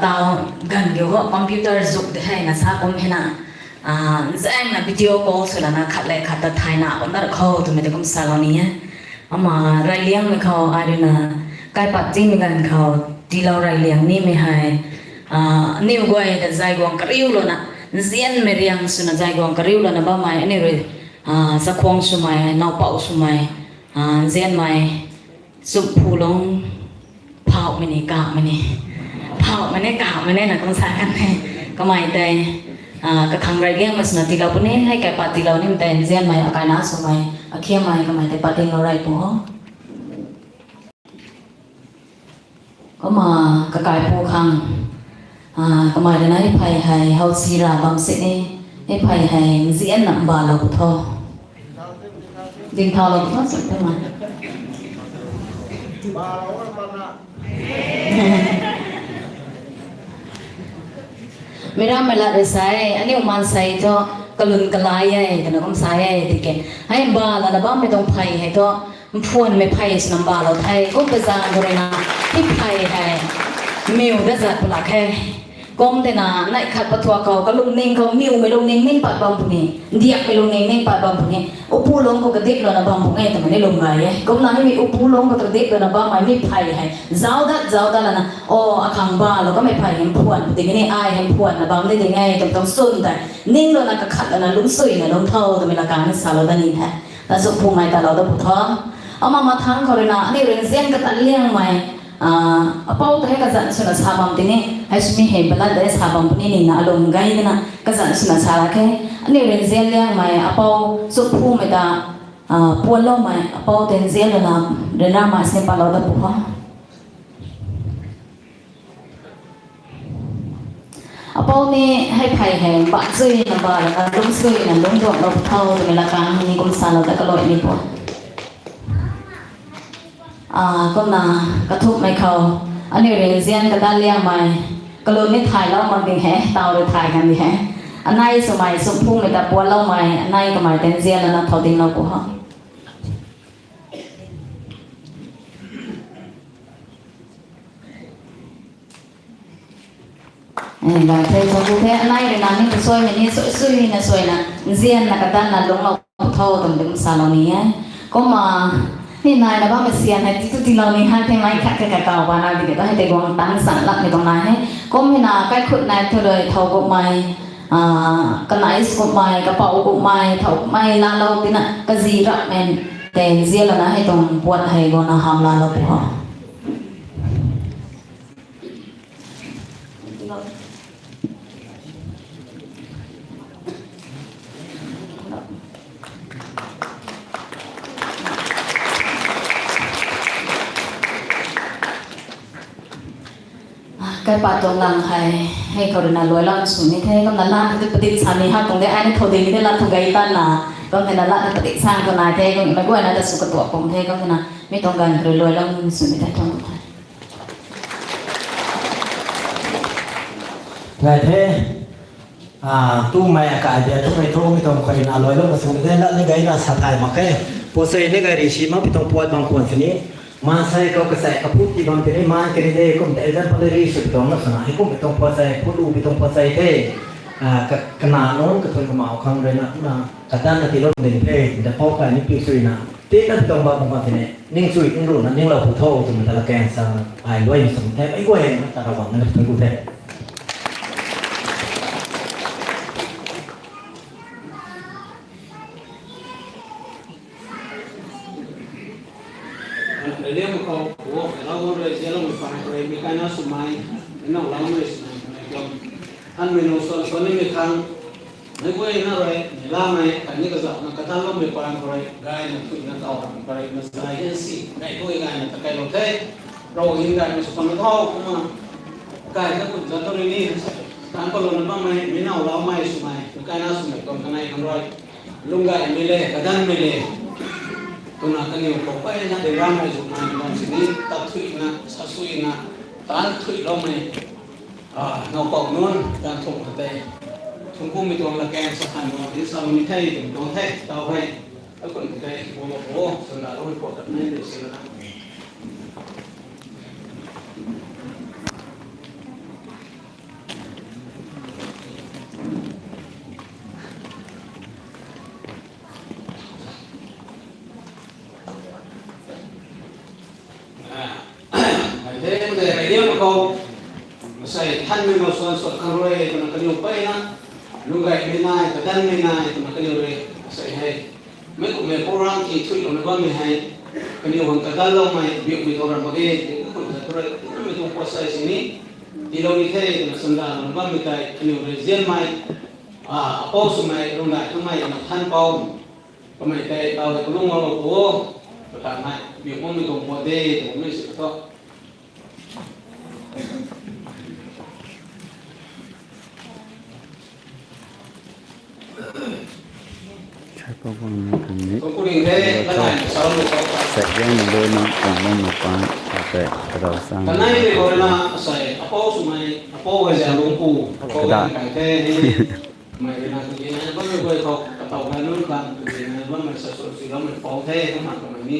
tau ganv kiu khou computer zuk de hei na sa kum hei na, nzaengna video call sw lana khat le khat ta thayna bam dat khou twmei ta kum salou ni e. Ama reyliangmei khou ai rui na, kaipat timei ganv khou, tiilou reyliang nimei hei, aniu guay ta zay guang kariulouna, nzianmei riang swna zay guang kariulouna bammei aniu rui, chakhwang swmei, nowpou swmei, nzianmei, chumh phu lung, phauhmei ni, kahmei ni, phauhmei ni, kahmei ni na kum sa kan e. Kamei tei, kakhang reyliangmei swna tiilou puni, hei kaipat tiilou nimei tei nzianmei, akaina swmei, akhiammei, kamei tei pat tiilou rey pu o. Kumna kakaipu khang, kamei rui na hei phey hei howsi ra bam sini, hei phey hei nzianna mbalou pu tho. Dingthaulou pu tho, sa tei ma. Meic rammei lat rui sa e, aniu maansei thu kalun kalai e, twna kum sa e, tiki. Hei mbalana bammei tuang phey hei thu, mphuanmei phey swna mbalou the, kum pazan khou rui na, hei phey hei, miw da zat pu lak khe. Kum tina, neih khat pathuak khou, kalungning khou, miwmei lungning ning pat bam puni, ndiakmei lungning ning pat bam puni, upu lung khou kadip lana bam puni twmei ni lwm gay e. Kumna hei mi upu lung khou kadip lana bammei mi phey hei, zauc dat, zauc dat lana, o, akhang ba lou kamei phey hei mphuan pu ding ni, ai hei mphuan na bam ni ding e, twmei tuang swn tei, ning lana kakhat lana lungcsuina lungc tho twmei lakaeng ni salou dat ni the. Na sw phumei ta lou dat pu tho. Ama mathang khou ruina, aniu rui nzian kata liangmei, ah, apou ta hei kazanc swna sa bam tini, hei swmei hei balat de sa bam puni nina alung gay nina kazanc swna sa ra khe. Aniu rui nzian liangmei apou sw phumei ta, ah, puanloumei apou tei nzian lana ryanramei sini palou dat pu ho. Apou ni hei phey hei, bazuina ba lana, lungcsuina lungcduanglou tho twmei lakaeng ni kum salou dat kalui ni pu. Ah, kumna, kathumhmei khou, aniu rui nzian kata liangmei, kalun ni thaylou mak ding he, taw rui thay kan di he. Anei swmei, sw phumei ta puanloumei, anei kamei tei nzian lana thau dinglou pu ho. Eh, gay the, thangc ku the, anei rui na ni kasuaimei ni sui, suina suina, nzianna kadanna lungclou tho twmei kum salou ni e. Kumna, ni naina bammei sian hei titu tiilou ni hei the, mei khat khat kau bana di ke ta hei tei guang tang san lakmei tuang nai he. Kum hina kaikhut nai thu rui thau kummei, ah, kanai kummei, kapou kummei, thau kummei laalou tina kazi rapmei tei nzian lana hei tuang puat hei guangna hamh laalou pu ho. Kaipat tuang lang hei, hei khou ruina luailou sw ni the, kumna lat hei padik sa ni ha tuang de, ai ni thau ding ni de lat thu gay tanna, kum hei na lat hei padik sang tu nai the, kummei guayna ta sw katuak pum the, kum hei na mi tuang ganv khou rui luailou sw ni the, thangc ku the. Nai the, ah, tumei akai dia tumei thumei tuang khou na luailou sw ni the, lat ni gayna sa thay mak khe. Puasei ni gay ri si mak pi tuang puat bang khwan sini. Maansei khou kasei kaphut ti bam tini, maan kani de kum tei example ri sw tuang na swna, hei kummei tuang puasei, phutlu pi tuang puasei the, ah, ka, kana nunc kathun kamau khang ruina, na, kadanna tiilou ding the, da pou kai ni piu suina. Tina tuang bam bam tini, ning sui, ning ruhna, ninglou pu tho, twmei ta lakaeng sa, ai luai sw the, ai guay na ta Ravguangc na thangc ku the. Rui liam khou, wo, Ravguangc rui zianloumei paan khou rui, mi kaina swmei, mi nau loumei swmei, mi tuang, hanmei nunc suan suan nimei khang, meic guayna rui, mi lamei, khatni kazauhna kadanloumei paan khou rui, gayna thuina taw ram khou rui, mazay hian si, gay guay gayna ta kailou the, Rav hin gaymei sw khang na thau, kumna, gayna kum zat tu rui ni, tan palouna bammei, mi nau loumei swmei, mi kaina swmei tuang kanei khang rui, lunggaymei le, kadanmei le, twna kaniw khou peyna ryanramei zukmei bam sini, tat thuina, sa suina, tan thuiloumei, ah, naupou nunc, tan thumh khat tei, thungc kummei tuang lakaeng sa khan bam sini, sa bam ni the, twmei tuang the, taw hei, akun tei, bo bo bo, swna rui khou tat nei de sina. Hei the, hei the, hei liam khou, masei thanmei nau suan suan khang rui, twna kaniw peyna, lunggaymei nai, kadanmei nai, twna kaniw rui, masei hei, meic kummei program ti thuilouna bammei hei, kaniw khang kadanloumei, biakmei tuang ram mak ge, ti kum zat tu rui, mei tuang puasei sini, tiilou ni the, twna sandalouna bammei tei, kaniw rui zianmei, ah, apou swmei, lungdai kamei, na than pou, kamei tei, taw hei kalung ngalou pu, katanmei, biak makmei tuang puat de, twmei sw thu. Khat pou bang ni kan ni. Kung kuning the, lalai na sa lu sa. Sa gen na lu na kang bam na pan, sa te, kadau sang. Kanei de khou rui na, sai, apou swmei, apou hei zia lung pu, apou kada. Kai the ni. Mei rui na tu ni na, bammei guay khou, kataw kai nunc kan, tu ni na, bammei sa sw si loumei pou the, kum na kamei ni,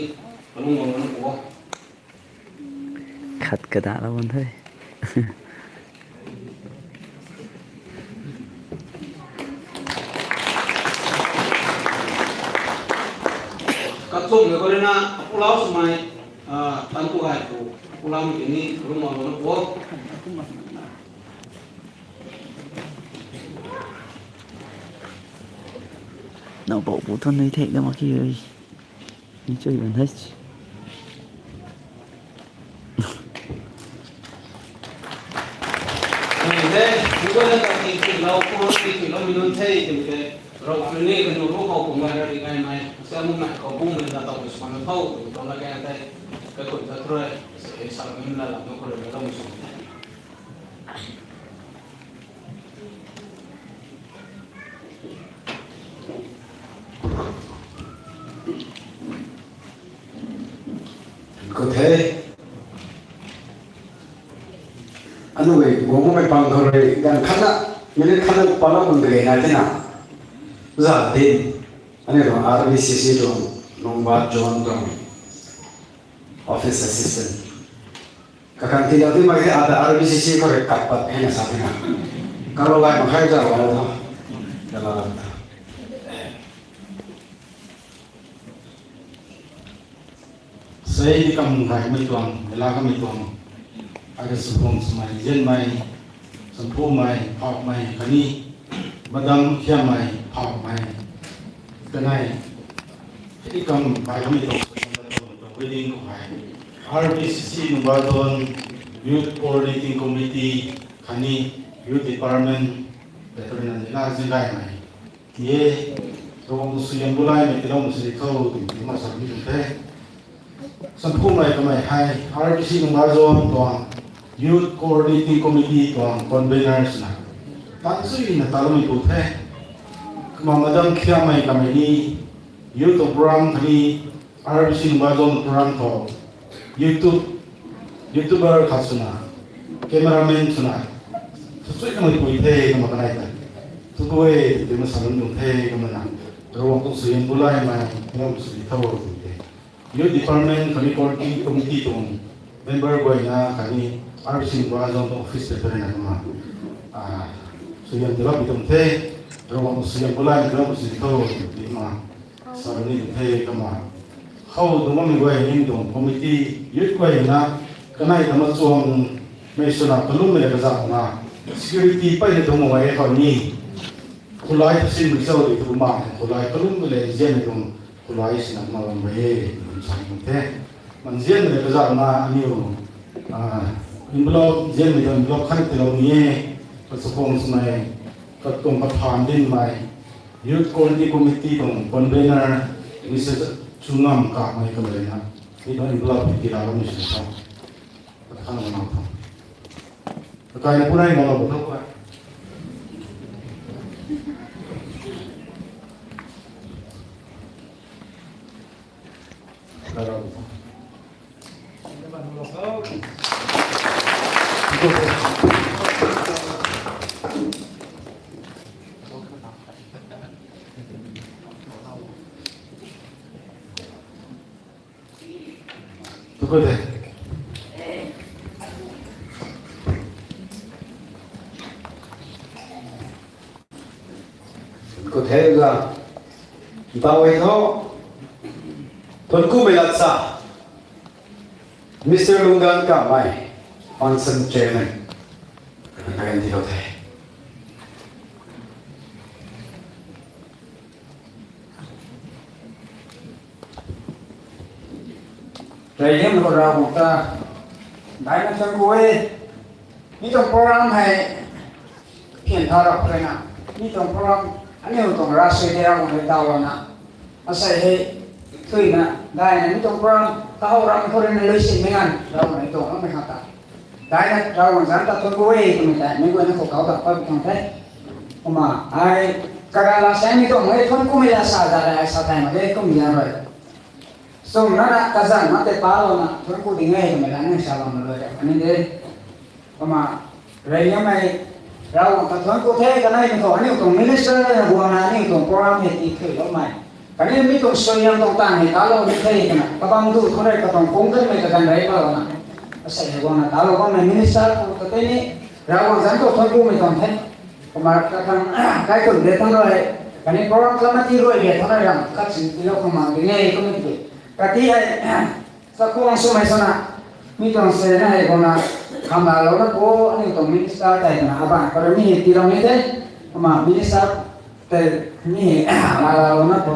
kalung ngalou na pu. Khat kadalou bam the. Kum le ko le na, apulau swmei, ah, tan tu gay pu, apulau mi tini, rumau lo na po. Nang pou pu thon nei thek da mak ki oi. Ni chui ban hai. Ni de, ni ko le ka ti ti lau, ko ti ti lau mi nunc the, ti te. Rau ni ka nu ru khou kum gay ra ri gaymei, sa mu na khou bung mei na tau swan na thau, tau na kang tei, ka kun ta throi, sa sa mi na la nu ko le na lam swan. Ko the. Anu e, guang mei pang khou rui, gan khatna, minute khatna pala bun de na tina. Za din, anu tuang R B C C tuang, Nungba Zone tuang, office assistant. Kakan ti dau ti mai the, ata R B C C khou rui kat pat hei na sa tina. Kalo lai mak khai za wa la tho. Kalo lai tho. Sei ni kam gay mei tuang, mela kamei tuang. Aga sumphung swmei, zianmei, sumphumei, phakmei, khatni, madam khiamei, phakmei. Kanei, hei kam gay kamei tuang, tuang wedding khou hei. R B C C Nungba Zone Youth Coordinating Committee, khatni Youth Department, veteran ni la zin gaymei. Ye, tuang suaihiam bu laimei tilou mei sui tho, ti ma sa mi the. Sumphumei kamei hei, R B C Nungba Zone tuang, Youth Coordinating Committee tuang, convener swna. Tan sui na ta lou mei pu the. Kumna madam khiamei kamei ni, youth program khatni, R B C Nungba Zone program khou, YouTube, YouTuber khat swna, cameraman swna, sui kamei pui the, kumna kanei ta. Thu ko e, ti ma sa lou nung the, kumna na. Rau tuang suaihiam bu laimei, tilou sui tho, ti the. Youth Department, khatni Coordinating Committee tuang member guayna, khatni R B C Nungba Zone tuang office bearer na kumna. Ah, suaihiam tilou pi tuang the, rau tuang suaihiam bu laimei tilou sui tho, ti ma. Sa ni the kumna. Khou tuang mei guay ni tuang committee, youth guayna, kanei ta ma chuang mei swna, kalum mei le kazauh na. Security pey ni tuang mei khou ni. Khulai ta sin mei chau di tu ma, khulai kalum mei le zian ni tuang, khulai sina ma bam mei, kum sa ni the. Man zian mei le kazauh na, aniu, ah, envelope, zian mei tuang envelope khat tilou ni e, ka sukong swmei, ka tuang ka phaan din mei, Youth Coordinating Committee tuang convener, Mister Chungam Kamei kamei na. Ni tuang envelope ti la lou ni sw tho. Kathang na tho. Kakai na punai ma lou tho ka. Tukul de. Ko the la. Ntau hei tho. Thuanku mei lat sa. Mister Lungdan Kamei, function chairman. Kakan ti lou the. Rey liam khou Ravguangc ta daina thuanc ku e. Mi tuang program hei phian tha rap khou rui na, mi tuang program aniu tuang ravsuai tei Ravguangc rui daw lana, asei hei thuina daina mi tuang program kahow ram khou rui na lui sin mei ngan Ravguangc rui tuang lam mei khang ta daina Ravguangc zanc ta thuanc ku e twmei tei meic guayna khou kau ta pat tuang the. Kumna ai kagan la saeng mi tuang hei thuanc kumei la sa za rei ai sa thay mak ge kummei za rui. Sum nana kazanc na tei palouna thuanc ku ding e twmei la nang sa bam na lui rap kani de. Kumna rey liammei Ravguangc ta thuanc ku the kanei mi khou aniu tuang minister na guangna aniu tuang program hei ti thuiloumei khatni mi tuang suaihiam tuang taanv hei talou ni the twna kabam tu thu rei katuang kung kanmei kaganv rey palouna asei hei guangna talou bammei minister khou ta tei ni Ravguangc zanc khou thuanc kumei tuang the. Kumna kakhang kaikhun de thang rui khatni program committee rui de thang rui ram khat sin tilou khang mang ding e kummei tiki Kati hei, chakhwang swmei swna, mi tuang se na hei guangna, khamlalouna pu, aniu tuang minister tei twna, aban, karo mi hei tiilou ni the, ama minister tei ni hei, lalouna pu,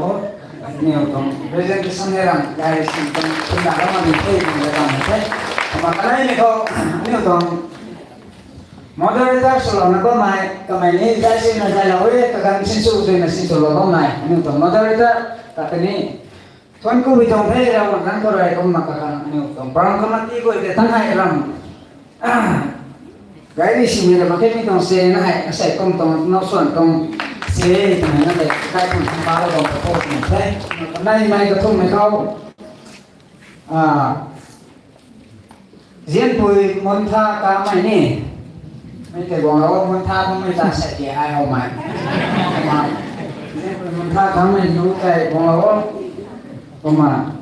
aniu tuang presentation hei ram, gay si tuang, tunda lou ma ni the, ni le bam the. Ama kanei ni khou, aniu tuang moderator swlouna bammei, kamei ni zai sina zailou e, kaganv sinsw swna sinswlou bammei, aniu tuang moderator, kata ni, thuan ku bi tuang the, Ravguangc zanc khou rui kumna kakhang aniu tuang program committee guay tei thang hei ram. Gay ni simei ra mak khe mi tuang se na hei, asei kum tuang, now swan tuang se, twmei na tei, kai tuang thang pa lou tuang kapo tuang the. Nai mei kathumhmei khou, ah, Zianpui Muntha Kamei ni. Mei tei guanglou o, Muntha Kamei ta sa ki ai houmei. Kumna, Zianpui Muntha Kamei nu tei guanglou o. Kumna,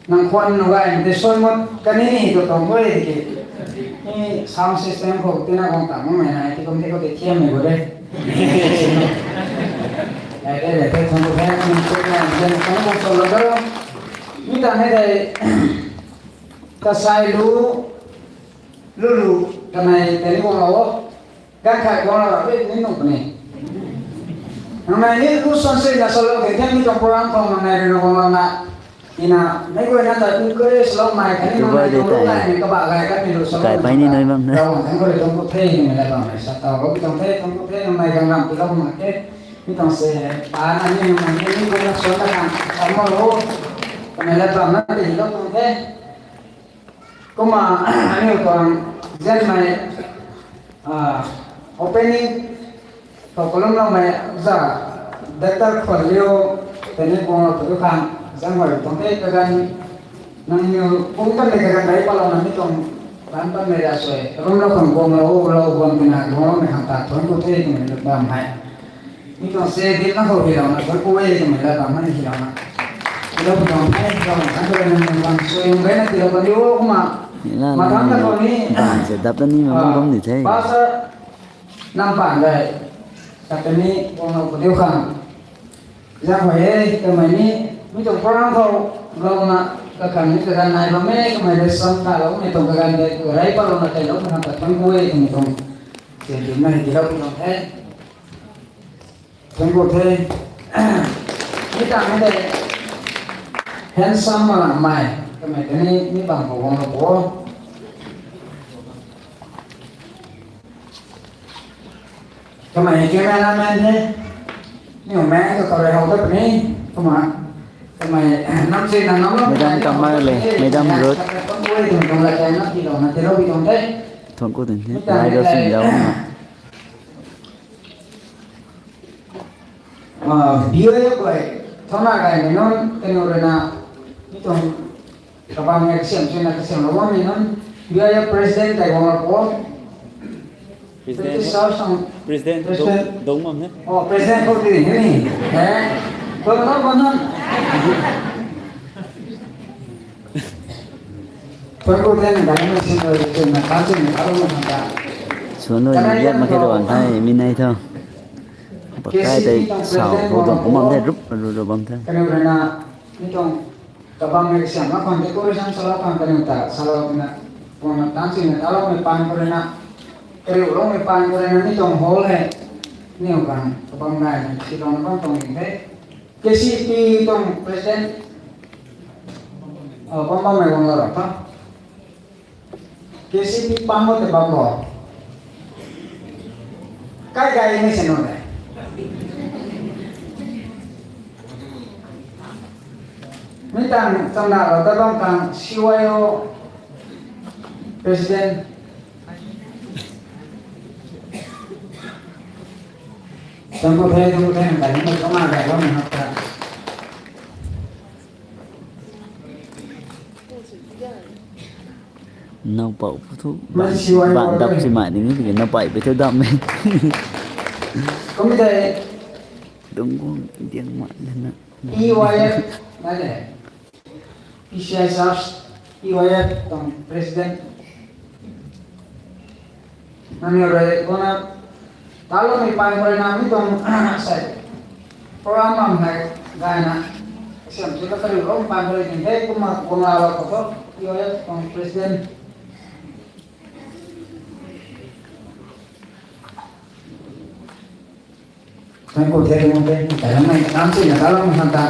nang khwan nu gay, mei tei suan mut kani ni tu tuang bui tiki. Ni sound system khou tina guang ta mumei nai, ti kum tei khou tei thiammei gu de. Ai de le, tei thang gu the, nang khwan na, zian khwan gu solo da. Mi ta hei tei, kasai lu, lu lu, kanei tei ni guanglou o. Ganv khat guanglou ra, ni nuh puni. Nangnai ni ku suan sui na solo khe, khe mi tuang program khou nangnai rui na guanglou na. Ina, mei guay na ta encourage loumei, khatni nangnai tuang lu gay ni kabah gay khatni lu solo. Kai pai ni nai bam na. Ravguangc zanc khou rui tuang ku the, ni mei la bam mei sa tau, lou bi tuang the, tuang ku the, nangnai ganv ram tiilou mak khe. Mi tuang se, pa na ni nangnai ni, ni guay na suan na kan, sa mo lo. Kamei la bam na, tiilou tuang the. Kumna, aniu tuang zianmei, ah, opening, khou kalumloumei za, Doctor Khwanliu, tei ni guanglou pu khang, zang hoi tuang the kaganv, nangniw pung kanmei kaganv rei patlouna mi tuang, ran patmei ra sui, kalumlou khang guanglou, lou guang tina, guangloumei khang ta, thuan ku the, twmei na bam hei. Mi tuang se, dip na khou hilouna, thuan ku e, twmei la bam hei hilouna. Tiilou pu tuang the, hilouna, kan tu nang nang bam sui, nang gay na tiilou kan di o, kumna. Ni la, mathang na khou ni, bam se, dap ta ni, ma bam di the. Pastor, nam pan dai, kata ni, guanglou pu diu khang. Zang hoi e, kamei ni, mi tuang program khou, louna, kakhang ni kaganv nai bam e, kamei rui sam ta loumei tuang kaganv tei, rei patlouna tei loumei khang ta thuan ku e, twmei tuang. Tiilou na hei tiilou pu tuang the. Thuan ku the. Mi ta hei tei, handsome malamei, kamei tei ni, mi bam khou guanglou pu o. Kamei cameraman the. Niw mei tu khou rui how ta puni. Kumna, kamei, nam si na nam lo. Madam Kamar le, Madam Ruth. Thuan ku e, tuang tuang la kang na tiilou na tiilou bi tuang the. Thuan ku tuang the. Lai ro sin dau na. Ah, B I F guay, thauna gaymei nunc, kaniw rui na, mi tuang, kabam hei kasiam sui na kasiamlou bammei nunc, B I F president tei guanglou pu o. President, British House tuang president, president. Dong, dong mam ne? Oh, president khou ti ding ni. Eh, guanglou bam nunc. Thuan ku the, nang gaymei sin rui, twna kan sui na kaloumei khang ta. Suan rui, kanei yat mak khe tuang the, mi nai thu. Pakai tei, K C P tuang sao, president bou tuang, guanglou pu o. Kumna the, rup, rup, rup bam the. Kaniw rui na, mi tuang, kabam hei kasiam mak khang, decoration salou khang kaniw ta, salou na, guangna tan sui na taloumei paan khou rui na, kariuloumei paan khou rui na, mi tuang hall hei, niw khang, kabam gaymei, tiilou na bam tuang ding the. K C P tuang president, oh, bam bammei guanglou ra tha. K C P pang mo tei bam bo. Kai gay ni se no le. Mi tang tang na lo ta bam tang C Y O president. Tang ko the, tang ko the, na kai ni mo tang na kai bam na ta. Naupau pu thu, ban, ban dap si mai ding ni, naupau pu thu dap mei. Kum tei. Dungc guang diang mai na. P Y F, na le. P C I Church, P Y F tuang president. Nangniw rui guangna, taloumei paan khou rui na mi tuang, sei, program bam hei gayna, Siam sw ta kariu lou pan kari ding the, kumna kung la lou khou tho, P O F tuang president. Thank you, thank you, thank you. Tei lam mei, nam si na ta lam han ta.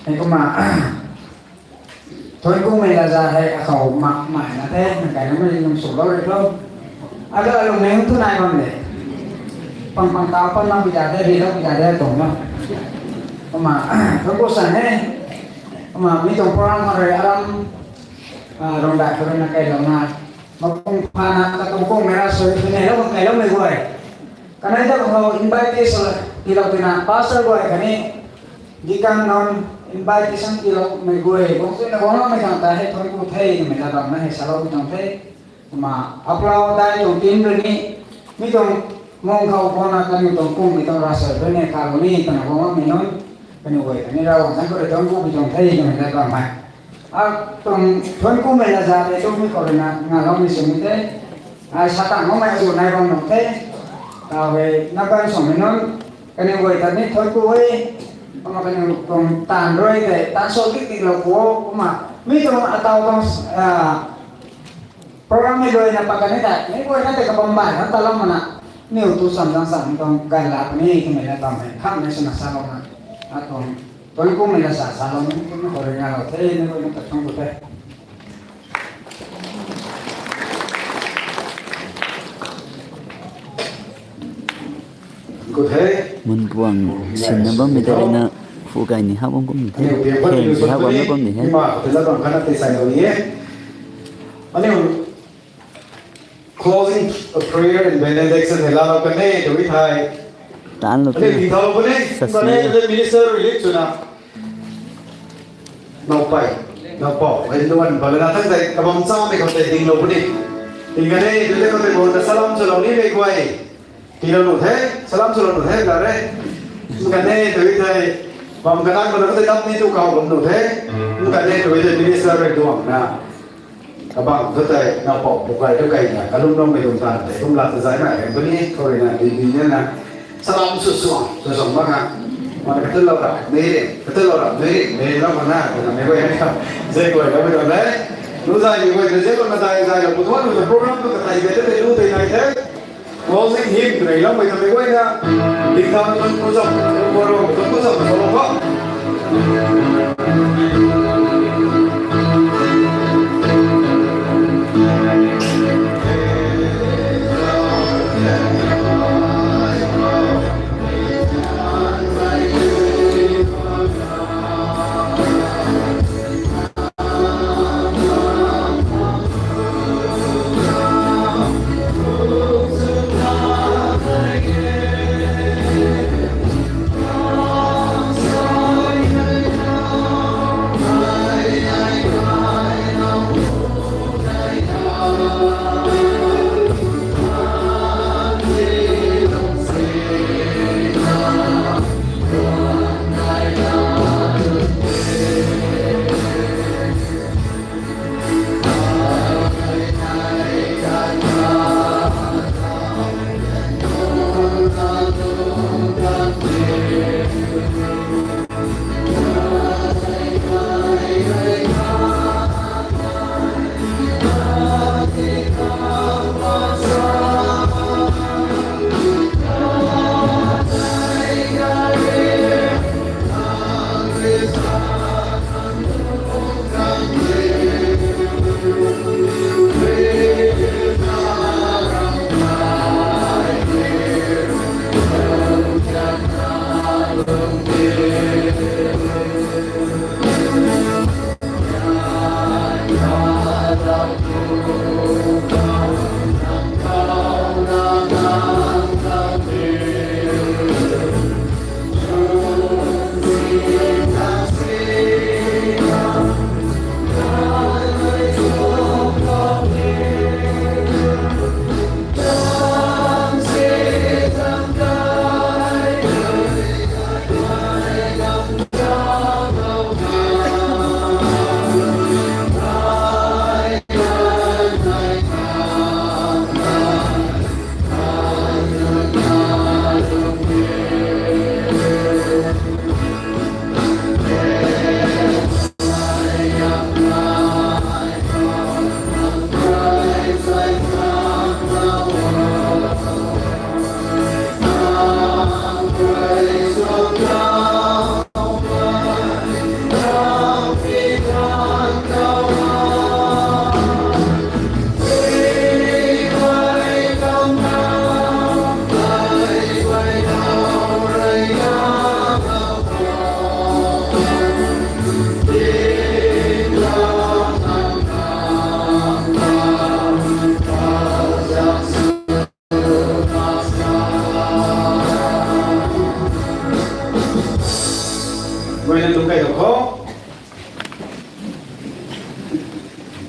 Hei kumna, Thuanc Kungmei Laza hei akhou mak mai na the, nang kai na mei nung sw lou rui tho. Aga alung nai thu nai bam de. Pang pang tau pan nang pi da de, ri lou pi da de tuang na. Kumna, Thuanc Kungmei Laza hei. Kumna, mi tuang program khou rui aram, ah, rong da khou rui na kai lou na. Makung pha na, katuang kung mei ra sui, tu nei lou, nei lou mei guay. Kanei ta khou invitees tiilou tina, pastor guay khatni deacon nunc invitation tiiloumei guay, guang sui na guang loumei khang ta hei thuanc ku the, twmei ta bam na hei saloumei tuang the. Kumna, aplau dai tuang team rui ni, mi tuang mung khou guang na kaniw tuang kummei tuang ravsuai rui ni, kha rui ni, twna guang loumei nunc, kaniw guay khatni Ravguangc zanc khou rui thuanc ku pui tuang the, twmei ta bam hei. A, tuang Thuanc Kungmei Laza tei tu mi khou rui na, nga loumei sw mi the. Ai sa tang loumei azu nai bam nung the. Taw hei, na kan swmei nunc, kaniw guay ta ni thuanc ku e. Kumna kaniw tuang taanv rui tei, taanv sw dik dik lou ku o, kumna. Mi tuang ataw tuang, ah, program hei rui na pat kan ni ta, mi guay na tei kabam bai na ta lou mana. Niw tu sam zang sam tuang gan la puni, twmei na bam hei, khamei swna salouna. Atuang, Thuanc Kungmei Laza salou ni, mi khou rui ngalou the, mi guay na ta thuanc ku the. Mun puang sinna bammei ta rui na phu kai ni hap bam kum ni the. Kheng si hap bam na bam ni he. Aniu closing prayer and benediction hei laalou kan e, tw thei. Taan lou the. Aniu tingthau lou puni. Sasi. Minister relief swna. Naupui, naupou, hei nuan, balana thang tei, kabam chamei khou tei dinglou puni. Ting kan e, tw tei khou tei bou ta salam swlou nimei guay. Tiilou nuh the, salam swlou nuh the, la re. Kan e, tw tei, bam kanak mana khou tei dap ni tu kau bam nuh the. Kan e, tw tei minister rui duang na. Kabang thu tei, naupou, pukai thu kai na, kalum loumei lung tan tei, kum la ta zai na, kan puni, khou rui na, dui dui na na. Salam sw suang, sw suang bang ha. Mana katu lou ra, mei ring, katu lou ra, mei ring, mei ring lou mana, kana mei guay na, zai guay lou mei lou le. Lu zai mei guay na, zai lou na dai, zai lou, pu thuan lou na program tu katai bete tei lu tei nai the. Closing hymn rui lou mei ta mei guay na, ding ta na tun pu zam, pu ro, tun pu zam, pu ro ba.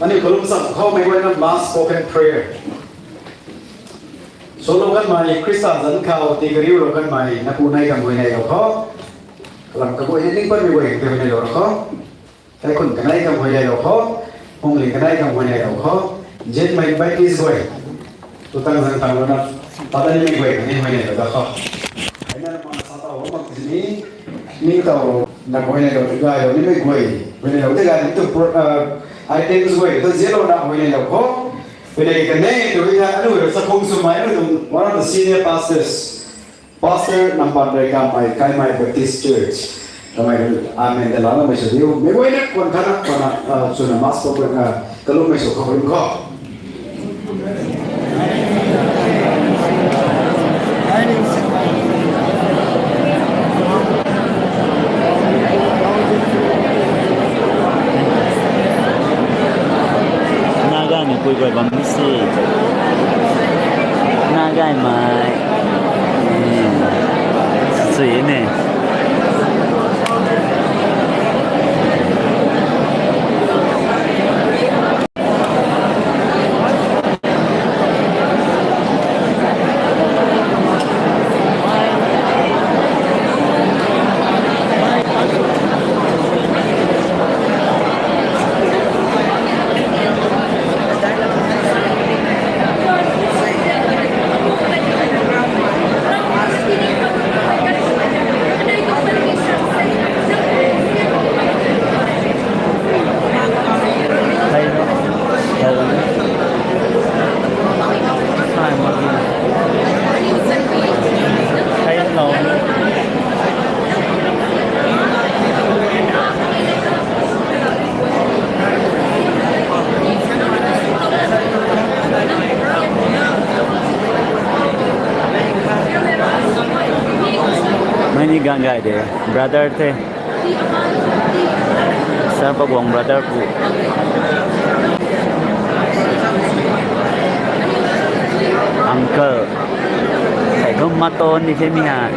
Aniu kalum sam khou mei guayna last spoken prayer. Solo kanmei Khrista zanc khou tikariulou kanmei napu nei kam huayney lou kho. Kalam kaguay ni ning patmei guay tei huayney lou kho. Kaikhun kanei kam huayney lou kho. Hungling kanei kam huayney lou kho. Nzianmei Baptist guay. Tutang zang tang lou na. Pata nimei guay ni huayney lou da kho. Aina na pang sa tau mak ni. Ning tau na huayney lou, gay lou nimei guay. Huayney lou tei gay ni tu pro-, uh, items guay tu zialou na huayney lou kho. Huayney kanei tu ya anu sa phung swmei anu tu one of the senior pastors. Pastor Nampan Rei Kamei, Kaimei Baptist Church. Kamei, amen da lana mei sw diu. Mei guayna kuan khatna, kuan na, ah, swna mass program, ah, kalummei sw khou rim kho. Nagamei pui guay bam ni si. Nagaymei. Hmm. Sui ne. Mei ni ganv gay de, brother the. Sir Paguang brother pu. Uncle. Kai kum maton ni the mi ha.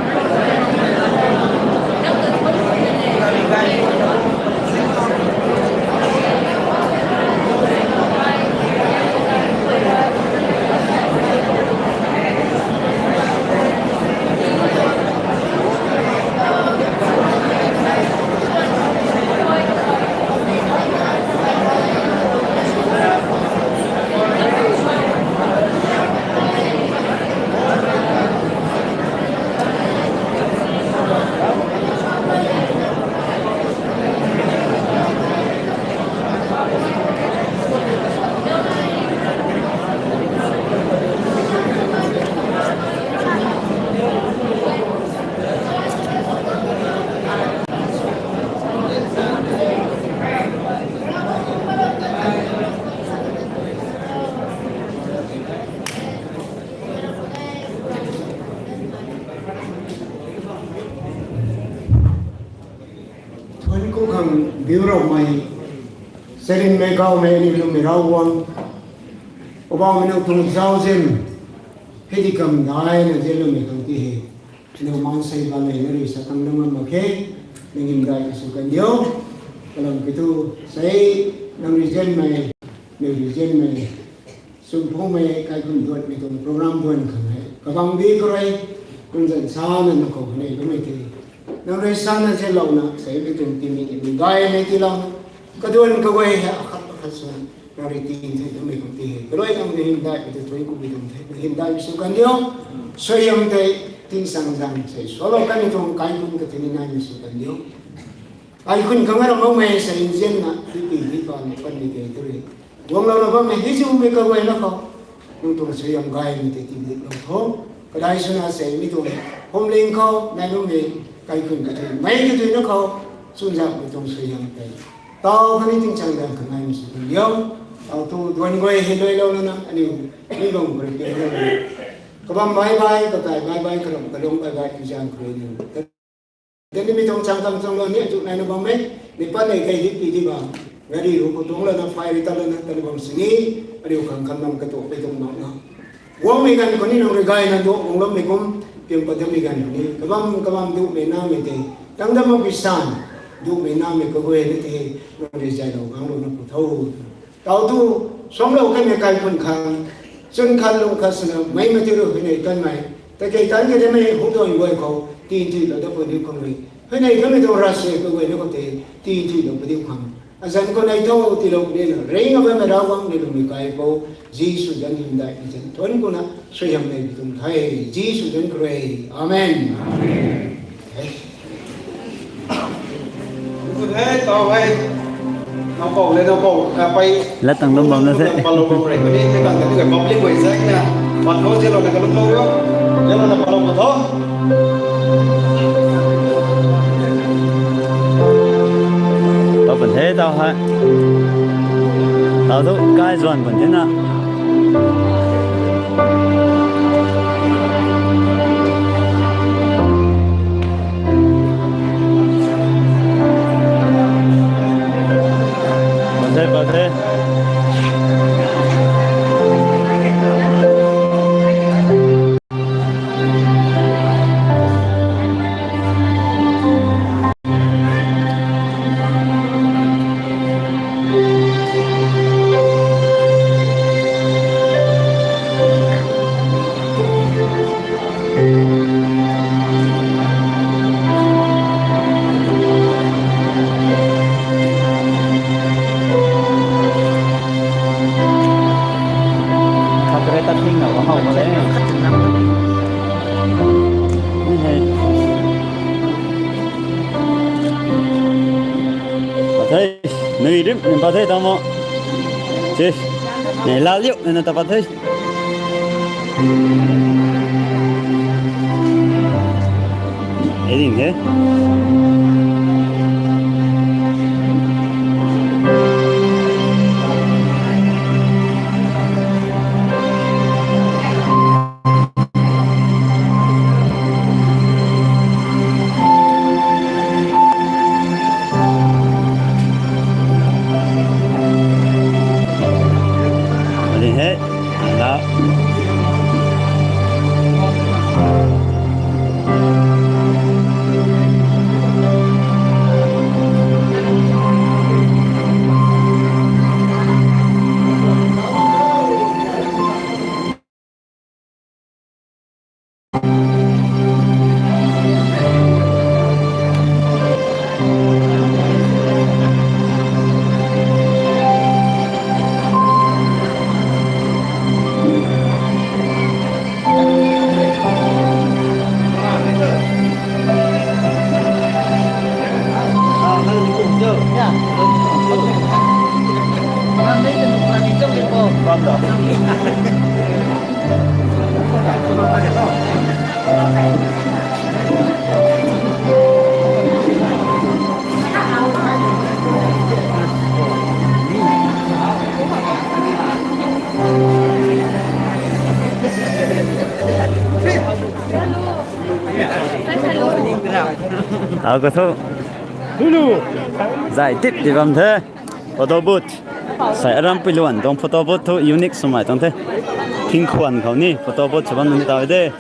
Thuanc ku khang biu raumei, sarinmei kaumei ni lwmmei Ravguangc, Poubauhmei nang tuang zauzian, hei di kam daina zianloumei khang ti he. Nang maansei ba nei na rui sa tang na ngam mak khe, nang hymdaih sw kan diu. Kalam kiu thu, sei nang rui zianmei, nang rui zianmei, sumphungmei kaikhun duatmei tuang program duan khang hei kabang di khou rui, kumzan sana nang khou kanei kamei the. Nang rui sana zianlouna sei mi tuang timei ki gaymei tiilou. Kaduan kaguay hei akhat akhat swn nang rui tin the twmei khou ti he. Kaluai nang ni hymdaih kiu thu thuanc ku bi tuang the. Nang hymdaih sw kan diu. Suaihiam tei tingsaengzaeng sei swlou kanmei tuang kaikhun katini naimei sw kan diu. Kaikhun khang ramh makmei sei nzianna, tipi tipa ni panmei tei tu rui guanglouna bammei hei ziumei kaguayna khou nang tuang suaihiam gaymei tei tidiklou tho. Kadai swna sei mi tuang phuamling khou nai bammei kaikhun kathuimei kathuina khou chwnzakmei tuang suaihiam tei tau khatni tingsaengzaeng khang naimei sw kan diu. Tau tu duan guay hei luailou lana aniu mi bam khou rui pianglou. Kabam bye bye, kakai bye bye, karam kalung bye bye, tuzaeng khou rui aniu tei nimei tuang chang kam chang lou ni azuh naina bam e. Ni pat nei kei hit pi di bam. Gari ru khou tuang lana phay rui tat lana tani bam sini, aniu khang kham bam katuakpui tuang makna, guangmei ganv khou ni nang rui gayna duak guangloumei kum, piang pat damei ganv khou ni kabam kabam duhmei namei tei tang dam mak pi san, duhmei namei kaguay na tei nang rui zaylou guanglouna pu tho. Tau tu, suamlou kanmei kaikhun khang, chwn khat lung khat swna, mei mati ru huinei tanmei, takei tan kadimei hukdon guay khou, tin thui lou da puni khang rui. Huinei kanmei tu ravsiam kaguayna khou tei, tin thui lou puni khang. Azan khou nai tho, tiilou puni na, ring a bammei Ravguangc ni lungmei kaipou, Jisu zanc hymdaih ni zanc thuanc kuna, suaihiam nei bi tuang the, Jisu zanc khou rui. Amen. Amen. Hey, tau hei. Nau pou le, nau pou, ah, pei. Lat tang lum bam na se. Palou bam rei, kuni, kei tang kati kei public guay zai na. Pat khou zelo na kalum lou yo. Zelo na palou ma tho. Tau pan the, tau hei. Tau tu, kai zuan pan the na. Pathe, pathe. Khat re ta thing na, wow, wow, le. Ni hei. Pathe, nui rim, nui pathe tamo. Che, nui la liu, nui na ta pathe. Heading he. Heading he. Nda. Ako thu. Zai tip tip bam the. Photo booth. Sai aram pui luan tuang photo booth thu unique swmei tuang the. Thingkhwan khou ni photo booth sw bam ni ta de.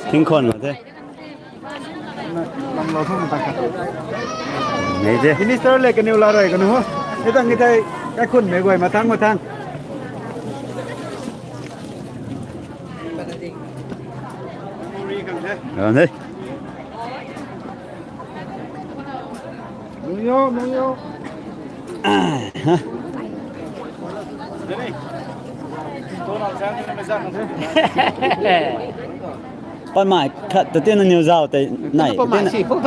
Thingkhwan khou the. Nei de. Minister le kaniw la rui kanu ho. Ni tang ni tei kaikhunmei guay mathang mathang. Ram the. Mungyo, mungyo. Pamai khat tu tina niw zau tei nai.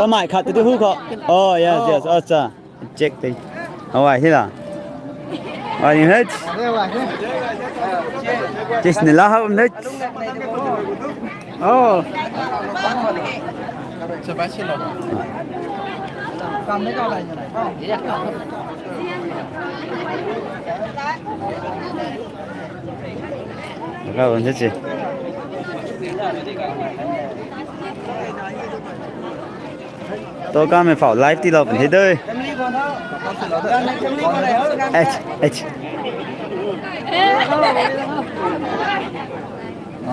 Pamai khat tu hu kho. Oh, yes, yes. Acha. Check tei. Awai hi la. Awai ni hei. Tis ni la hau hei. Oh. Ka bam the che. To kamei phau live tiilou pun the de. H, H.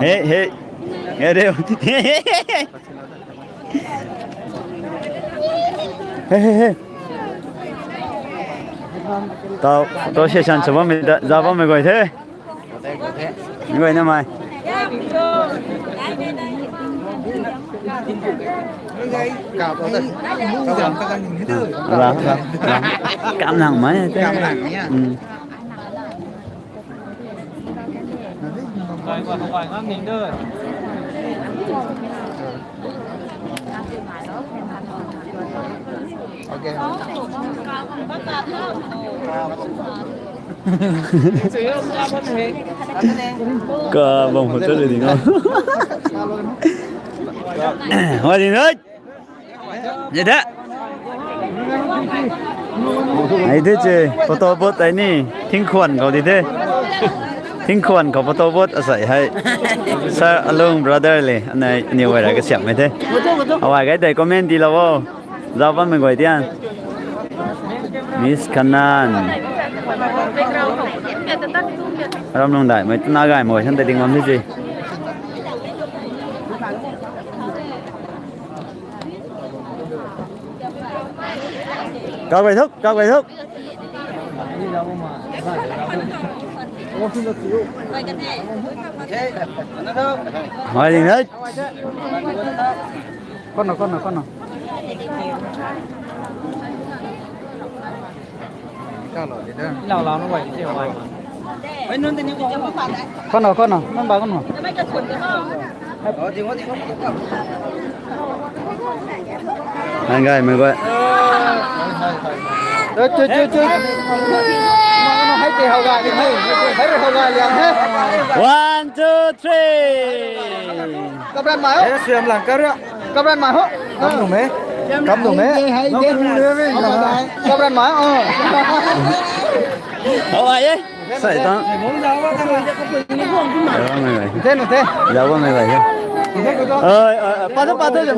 Hey, hey. Hey, hey. Hey, hey, hey. Tau, photo session sw bammei ta, zau bammei guay the. Guay na mai. Ra, ra, ra. Kam lang mai te. Hmm. Ka bam hotel le ding o. Hoi ding hoi. Ye da. Ai de che, photo booth ai ni, Thingkhwan khou di the. Thingkhwan khou photo booth asai hei. Sir Alung brother le, anei, aniw guay ra kasiamhmei the. Awai gay tei comment di lou o. Zau bammei guay tian. Miss Kanan. Ram nung dai, mei tuna gay mei san tei ding bam di che. Kau gay thuk, kau gay thuk. Hoi ding hei. Kono, kono, kono. Kono, kono, nang ba kono. Nang gay mei guay. Ê, chui, chui, chui. Hai tei hou gay di, hai tei hou gay liang he. One, two, three. Kapran mai ho. Ê, siam lang kar ya. Kapran mai ho. Kam nu me. Kam nu me. Kapran mai ho. Hou ai e. Sai tang. Zau bammei guay. Te, te. Zau bammei guay. Oi, oi, oi, pa the, pa the, zam.